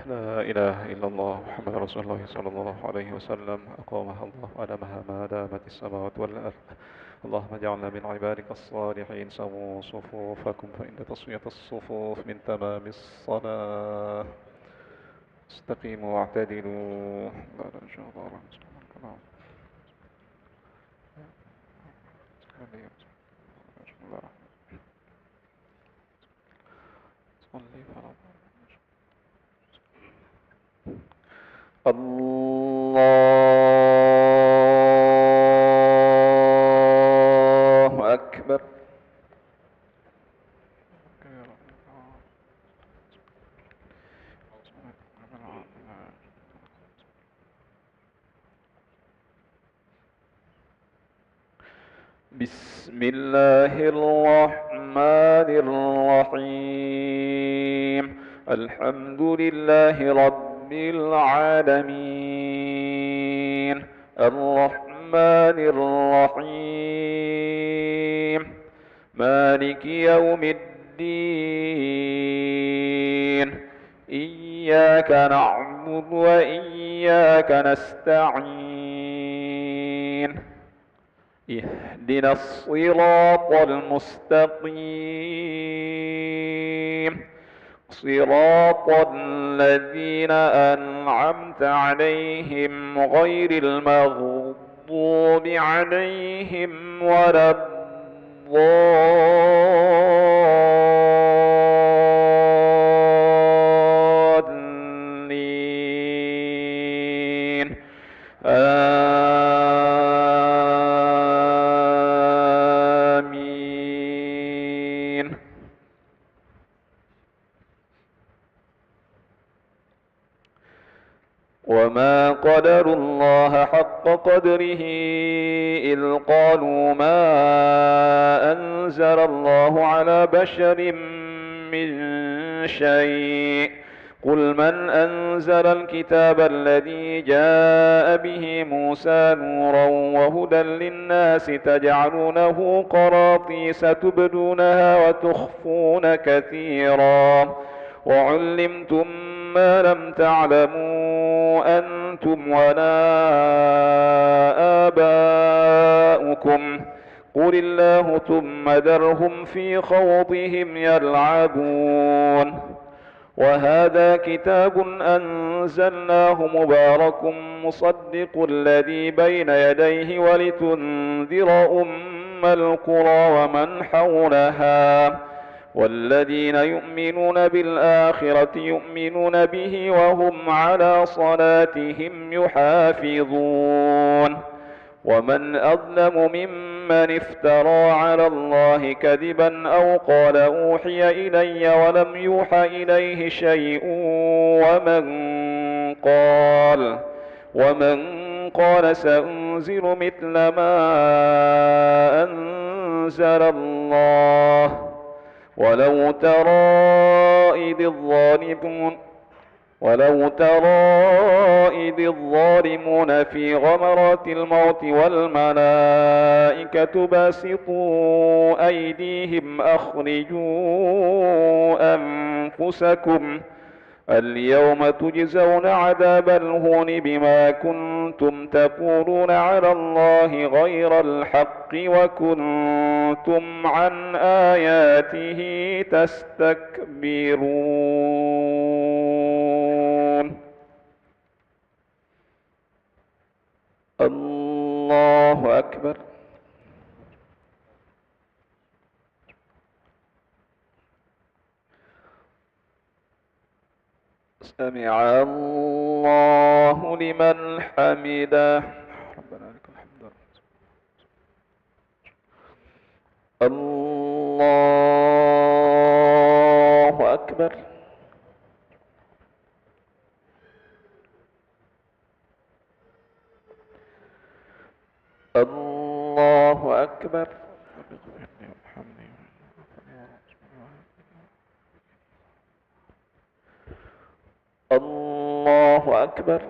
لا إله إلا الله محمد رسول الله صلى الله عليه وسلم، أقامها الله أدامها ما دامت السماوات والأرض. اللهم اجعلنا من عبادك الصالحين، سووا صفوفكم فإن تسوية الصفوف من تمام الصلاة. استقيموا واعتدلوا. الله أكبر. بسم الله الرحمن الرحيم. الحمد لله رب العالمين. الرحمن الرحيم. مالك يوم الدين. إياك نعبد وإياك نستعين. اهدنا الصراط المستقيم. صراط الذين أنعمت عليهم غير المغضوب عليهم ولا الضالين. آمين. وما قدروا الله حق قدره إذ قالوا ما أنزل الله على بشر من شيء. قل من أنزل الكتاب الذي جاء به موسى نورا وهدى للناس تجعلونه قراطيس تبدونها وتخفون كثيرا وعلمتم ما لم تعلموا أنتم ولا آباؤكم قل الله ثم ذرهم في خوضهم يلعبون. وهذا كتاب أنزلناه مبارك مصدق الذي بين يديه ولتنذر أم القرى ومن حولها والذين يؤمنون بالآخرة يؤمنون به وهم على صلاتهم يحافظون. ومن أظلم ممن افترى على الله كذبا أو قال أوحي إلي ولم يوح إليه شيء ومن قال، ومن قال سأنزل مثل ما أنزل الله، ولو ترى إذ الظالمون، ولو ترى إذ الظالمون في غمرات الموت والملائكة باسطو أيديهم أخرجوا أنفسكم اليوم تجزون عذاب الهون بما كنتم تقولون على الله غير الحق وكنتم عن آياته تستكبرون. الله أكبر. سمع الله لمن حمده. ربنا لك الحمد. الله أكبر. الله أكبر. الله أكبر.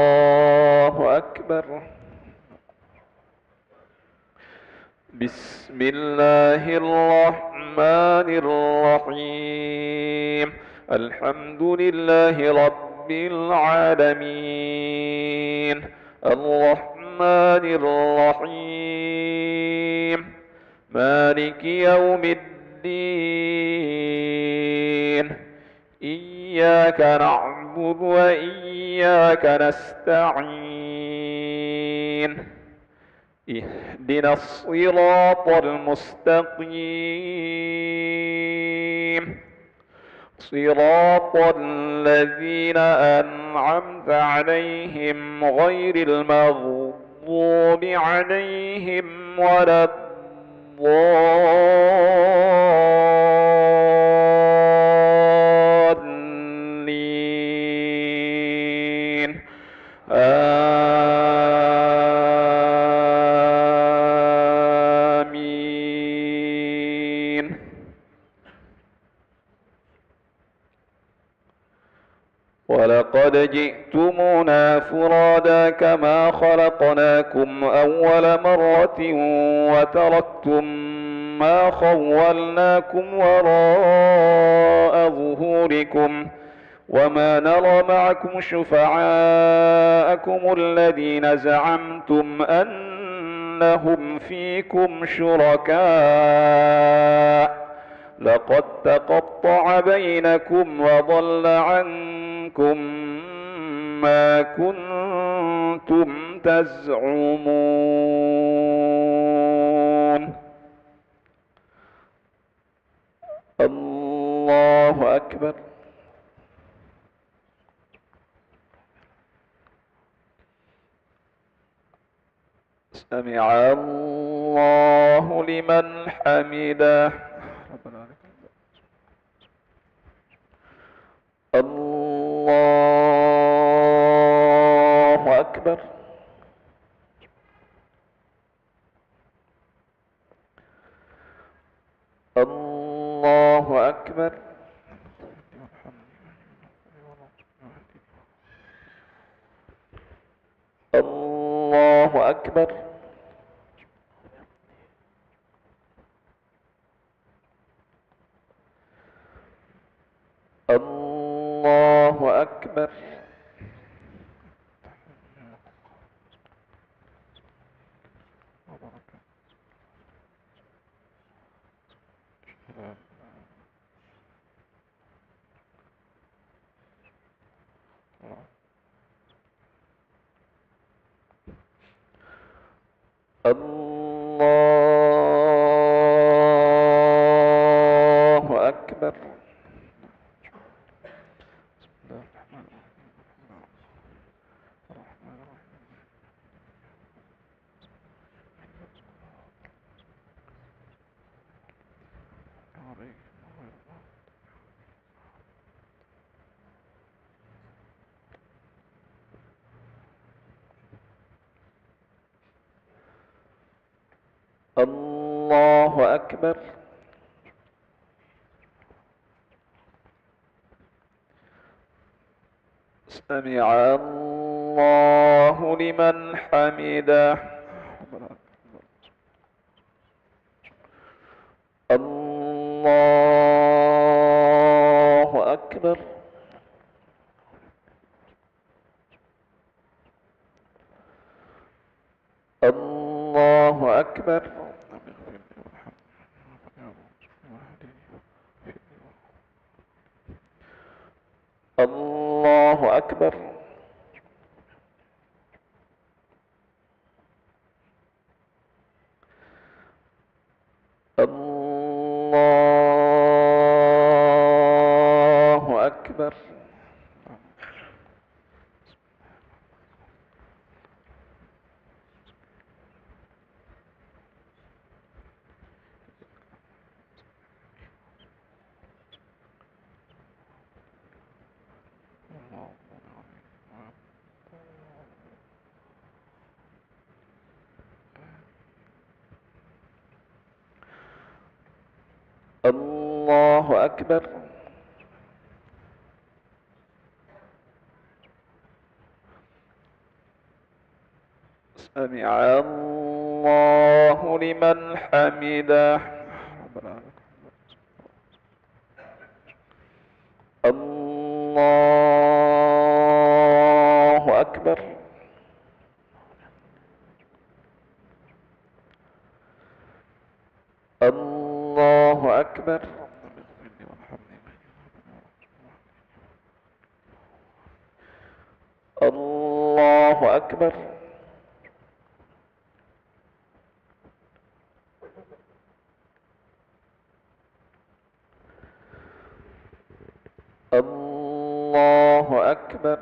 الله أكبر. بسم الله الرحمن الرحيم. الحمد لله رب العالمين. الرحمن الرحيم. مالك يوم الدين. إياك نعبد وإياك نستعين. اهدنا الصراط المستقيم. صراط الذين أنعمت عليهم غير المغضوب عليهم ولا الضالين. آمين. ولقد جئتمونا فرادا كما خلقناكم أول مرة وتركتم ما خولناكم وراء ظهوركم وما نرى معكم شفعاءكم الذين زعمتم أنهم فيكم شركاء لقد تقطع بينكم وضل عنكم ما كنتم تزعمون. الله أكبر. سمع الله لمن حمده. الله أكبر. الله أكبر. الله أكبر. الله أكبر. الله أكبر. بسم الله الرحمن الرحيم. الرحمن الرحيم. الله أكبر. سمع الله لمن حمده. الله أكبر. الله أكبر. الله أكبر. الله أكبر. الله أكبر. سمع الله لمن حمده. الله أكبر. الله أكبر. الله أكبر. الله أكبر.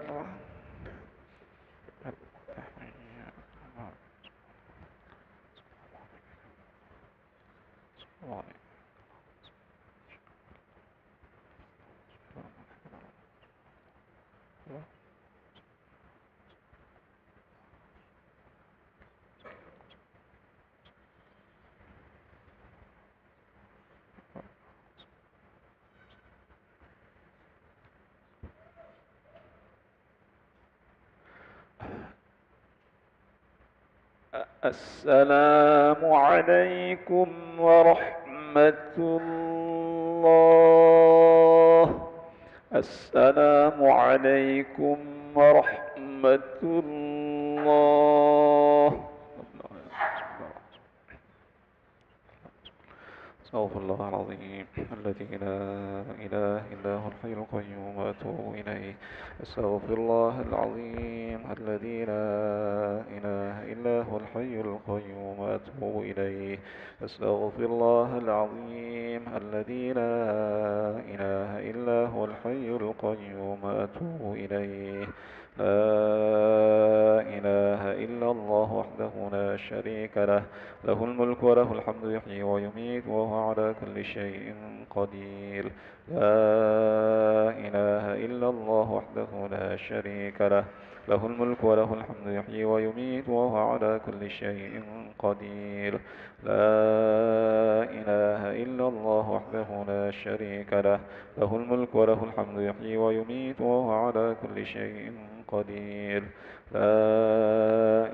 السلام عليكم ورحمة الله. السلام عليكم ورحمة الله. أستغفر الله العظيم الذي لا إله إلا هو الحي القيوم وأتوب إليه. أستغفر الله العظيم الذي لا إله إلا هو الحي القيوم وأتوب إليه. أستغفر الله العظيم الذي لا إله إلا هو الحي القيوم وأتوب إليه. لا إله إلا الله وحده لا شريك له، له الملك وله الحمد يحيي ويميت وهو على كل شيء قدير. لا إله إلا الله وحده لا شريك له، له الملك وله الحمد يحيي ويميت وهو على كل شيء قدير. لا إله إلا الله وحده لا شريك له، له الملك وله الحمد يحيي ويميت وهو على كل شيء قدير. لا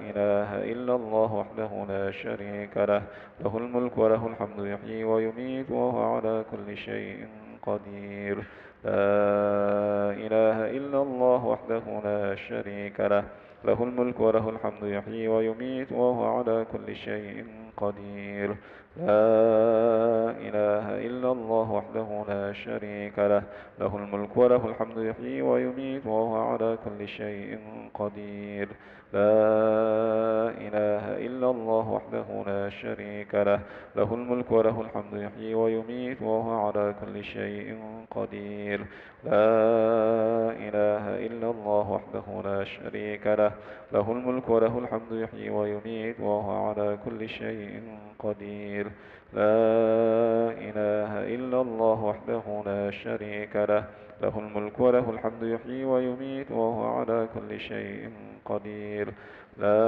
إله إلا الله وحده لا شريك له، له الملك وله الحمد يحيي ويميت وهو على كل شيء قدير. لا إله إلا الله وحده لا شريك له، له الملك وله الحمد يحيي ويميت وهو على كل شيء قدير. لا إله إلا الله وحده لا شريك له، له الملك وله الحمد يحيي ويميت وهو على كل شيء قدير. لا إله إلا الله وحده لا شريك له، له الملك وله الحمد يحيي ويميت وهو على كل شيء قدير. لا إله إلا الله وحده لا شريك له، له الملك وله الحمد يحيي ويميت وهو على كل شيء قدير. لا إله إلا الله وحده لا شريك له، له الملك وله الحمد يحيي ويميت وهو على كل شيء قدير. لا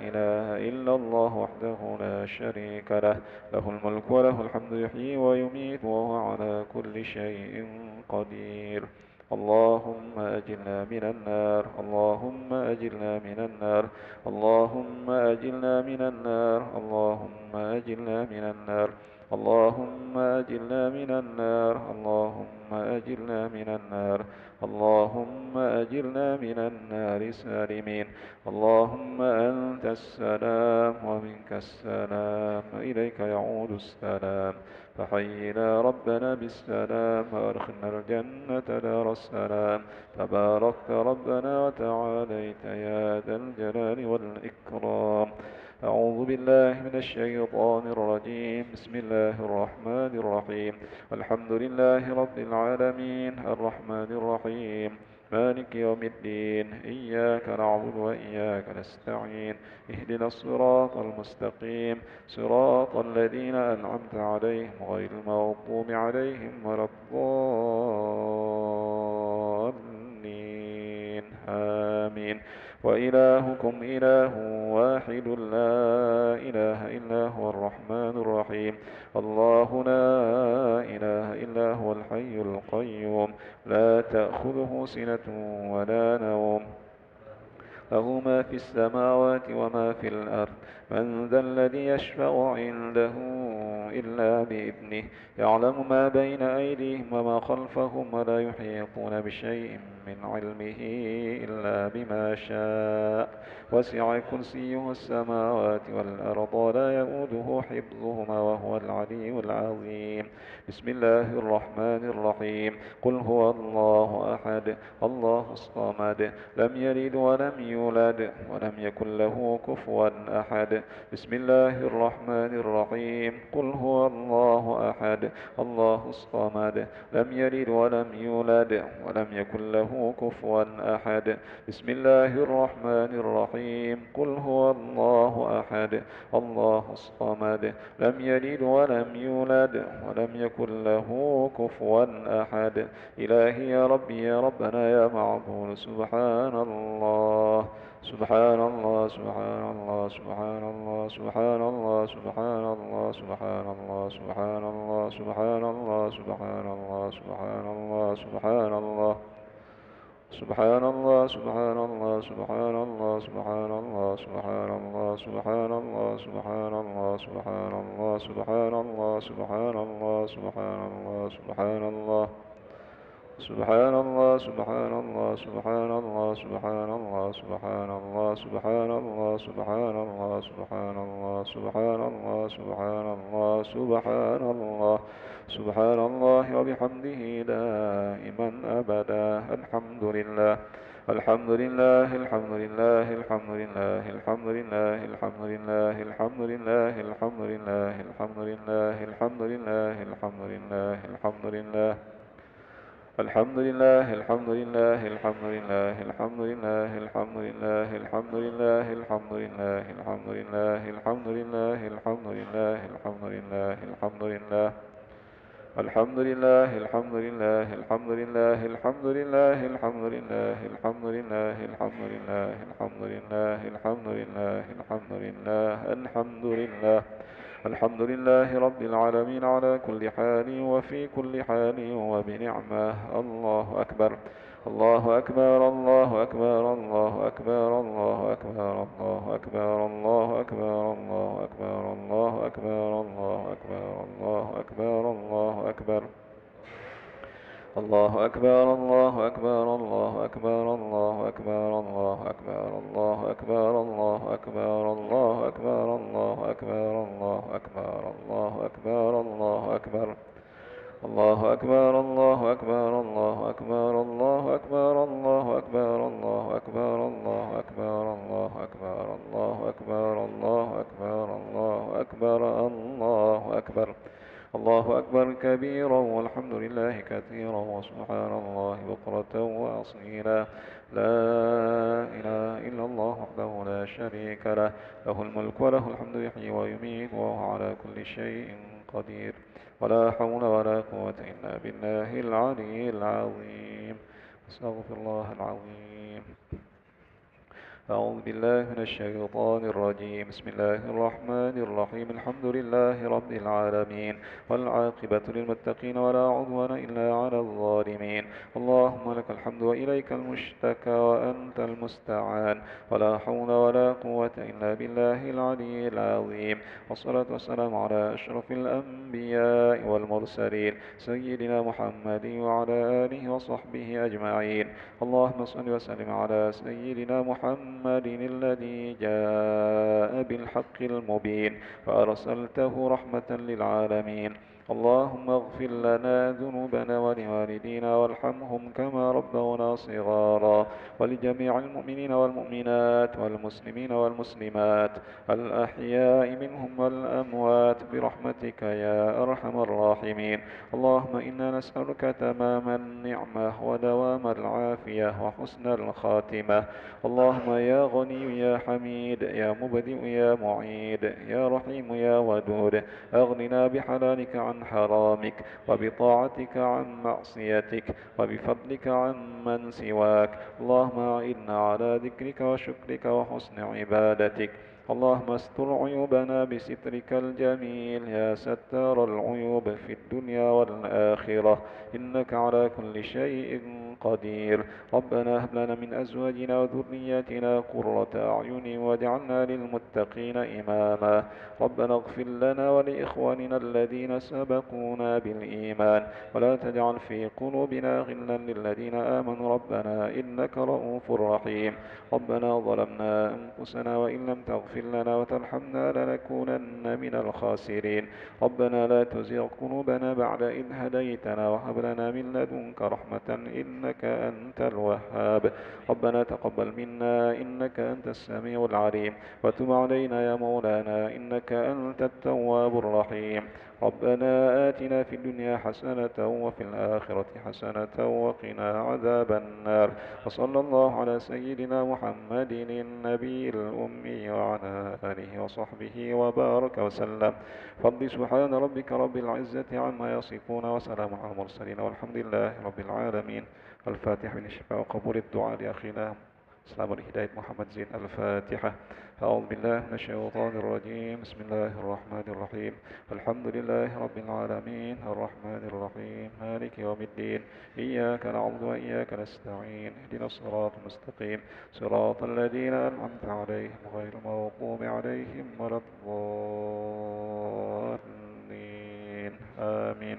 إله إلا الله وحده لا شريك له، له الملك وله الحمد يحيي ويميت وهو على كل شيء قدير. اللهم أجرنا من النار، اللهم أجرنا من النار، اللهم أجرنا من النار، اللهم أجرنا من النار، اللهم أجرنا من النار، اللهم أجرنا من النار، اللهم أجرنا من النار سالمين. اللهم أنت السلام ومنك السلام، إليك يعود السلام. فحينا ربنا بالسلام وأدخلنا الجنة دار السلام. تباركت ربنا وتعاليت يا ذا الجلال والإكرام. أعوذ بالله من الشيطان الرجيم. بسم الله الرحمن الرحيم. الحمد لله رب العالمين. الرحمن الرحيم. مالك يوم الدين. إياك نعبد وإياك نستعين. اهدنا الصراط المستقيم. صراط الذين أنعمت عليهم غير المغضوب عليهم ولا الضالين. آمين. وإلهكم إله واحد لا إله إلا هو الرحمن الرحيم. الله لا إله إلا هو الحي القيوم. لا تأخذه سنة ولا نوم. له ما في السماوات وما في الأرض. من ذا الذي يشفع عنده إلا بإذنه. يعلم ما بين أيديهم وما خلفهم ولا يحيطون بشيء من علمه إلا بما شاء. وسع كرسيه السماوات والأرض ولا يؤوده حفظهما وهو العلي العظيم. بسم الله الرحمن الرحيم. قل هو الله أحد، الله الصمد، لم يلد ولم يولد، ولم يكن له كفوا أحد. بسم الله الرحمن الرحيم. قل هو الله أحد، الله الصمد، لم يلد ولم يولد، ولم يكن له كفوا أحد. بسم الله الرحمن الرحيم. قل هو الله أحد، الله الصمد، لم يلد ولم يولد، ولم يكن له كفوا أحد. إلهي يا ربي يا ربنا يا معبود، سبحان الله. سبحان الله، سبحان الله، سبحان الله، سبحان الله، سبحان الله، سبحان الله، سبحان الله، سبحان الله، سبحان الله، سبحان الله، سبحان الله. سبحان الله، سبحان الله، سبحان الله، سبحان الله، سبحان الله، سبحان الله، سبحان الله، سبحان الله، سبحان الله، سبحان الله، سبحان الله، سبحان الله. سبحان الله، سبحان الله، سبحان الله، سبحان الله، سبحان الله، سبحان الله، سبحان الله، سبحان الله، سبحان الله، سبحان الله، سبحان الله، سبحان الله. سبحان الله وبحمده دائما أبدا. الحمد لله. الحمد لله، الحمد لله، الحمد لله، الحمد لله، الحمد لله، الحمد لله، الحمد لله، الحمد لله، الحمد لله، الحمد لله، الحمد لله. الحمد لله، الحمد لله، الحمد لله، الحمد لله، الحمد لله، الحمد لله، الحمد لله، الحمد لله، الحمد لله، الحمد لله، الحمد لله. الحمد لله، الحمد لله، الحمد لله، الحمد لله، الحمد لله، الحمد لله، الحمد لله، الحمد لله، الحمد لله، الحمد لله، الحمد لله. الحمد لله رب العالمين على كل حال وفي كل حال وبنعمة. الله أكبر. الله أكبر، الله أكبر، الله أكبر، الله أكبر، الله أكبر، الله أكبر، الله أكبر، الله أكبر، الله أكبر، الله أكبر، الله أكبر. الله أكبر، الله أكبر، الله أكبر. الله أكبر، الله أكبر، الله أكبر. الله أكبر، الله أكبر، الله أكبر، الله أكبر، الله أكبر، الله أكبر، الله أكبر، الله أكبر، الله أكبر، الله أكبر، الله أكبر، الله أكبر، الله أكبر. الله أكبر كبيرا والحمد لله كثيرا وسبحان الله بكرة وأصيلا. لا إله إلا الله وحده لا شريك له، له الملك وله الحمد يحيي ويميت وهو على كل شيء قدير. ولا حول ولا قوة إلا بالله العلي العظيم. أستغفر الله العظيم. أعوذ بالله من الشيطان الرجيم. بسم الله الرحمن الرحيم. الحمد لله رب العالمين، والعاقبة للمتقين ولا عدوان إلا على الظالمين. اللهم لك الحمد وإليك المشتكى وأنت المستعان، ولا حول ولا قوة إلا بالله العلي العظيم. والصلاة والسلام على أشرف الأنبياء والمرسلين سيدنا محمد وعلى آله وصحبه أجمعين. اللهم صل وسلم على سيدنا محمد الذي جاء بالحق المبين وأرسلته رحمة للعالمين. اللهم اغفر لنا ذنوبنا ولوالدينا وارحمهم كما ربونا صغارا، ولجميع المؤمنين والمؤمنات والمسلمين والمسلمات الأحياء منهم والأموات برحمتك يا أرحم الراحمين. اللهم إنا نسألك تمام النعمة ودوام العافية وحسن الخاتمة. اللهم يا غني يا حميد، يا مبدئ يا معيد، يا رحيم يا ودود، أغننا بحلالك عن حرامك، وبطاعتك عن معصيتك، وبفضلك عمن سواك. اللهم أعنا على ذكرك وشكرك وحسن عبادتك. اللهم استر عيوبنا بسترك الجميل يا ستار العيوب في الدنيا والآخرة، إنك على كل شيء قدير. ربنا هب لنا من أزواجنا وذرياتنا قرة أعين واجعلنا للمتقين إماما. ربنا اغفر لنا ولإخواننا الذين سبقونا بالإيمان ولا تجعل في قلوبنا غلا للذين آمنوا ربنا إنك رءوف رحيم. ربنا ظلمنا أنفسنا وإن لم تغفر لنا وترحمنا لنكونن من الخاسرين. ربنا لا تزغ قلوبنا بعد إذ هديتنا وهب لنا من لدنك رحمة إنك أنت الوهاب. ربنا تقبل منا إنك أنت السميع العليم وتب علينا يا مولانا إنك أنت التواب الرحيم. ربنا آتنا في الدنيا حسنة وفي الآخرة حسنة وقنا عذاب النار. وصلى الله على سيدنا محمد النبي الأمي وعلى آله وصحبه وبارك وسلم. فضل سبحان ربك رب العزة عما يصفون وسلام على المرسلين والحمد لله رب العالمين. الفاتحة من الشفاء وقبول الدعاء لأخينا سلام الهداية محمد زين. الفاتحة. أعوذ بالله من الشيطان الرجيم. بسم الله الرحمن الرحيم. الحمد لله رب العالمين. الرحمن الرحيم. مالك يوم الدين. إياك نعبد وإياك نستعين. اهدنا الصراط المستقيم. صراط الذين أنعمت عليهم غير المغضوب عليهم ولا الضالين. آمين.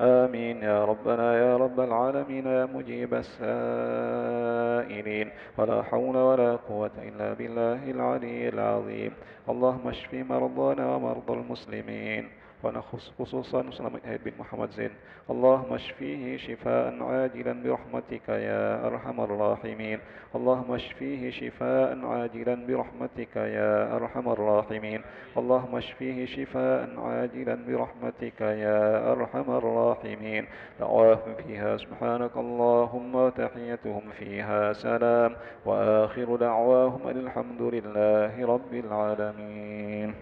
آمين يا ربنا يا رب العالمين يا مجيب السائلين. ولا حول ولا قوة إلا بالله العلي العظيم. اللهم اشف مرضانا ومرضى المسلمين. ونخص خصوصا سلامة هيد بن محمد زين. اللهم اشفيه شفاء عاجلا برحمتك يا أرحم الراحمين. اللهم اشفيه شفاء عاجلا برحمتك يا أرحم الراحمين. اللهم اشفيه شفاء عاجلا برحمتك يا أرحم الراحمين. دعواهم فيها سبحانك اللهم وتحيتهم فيها سلام. وآخر دعواهم أن الحمد لله رب العالمين.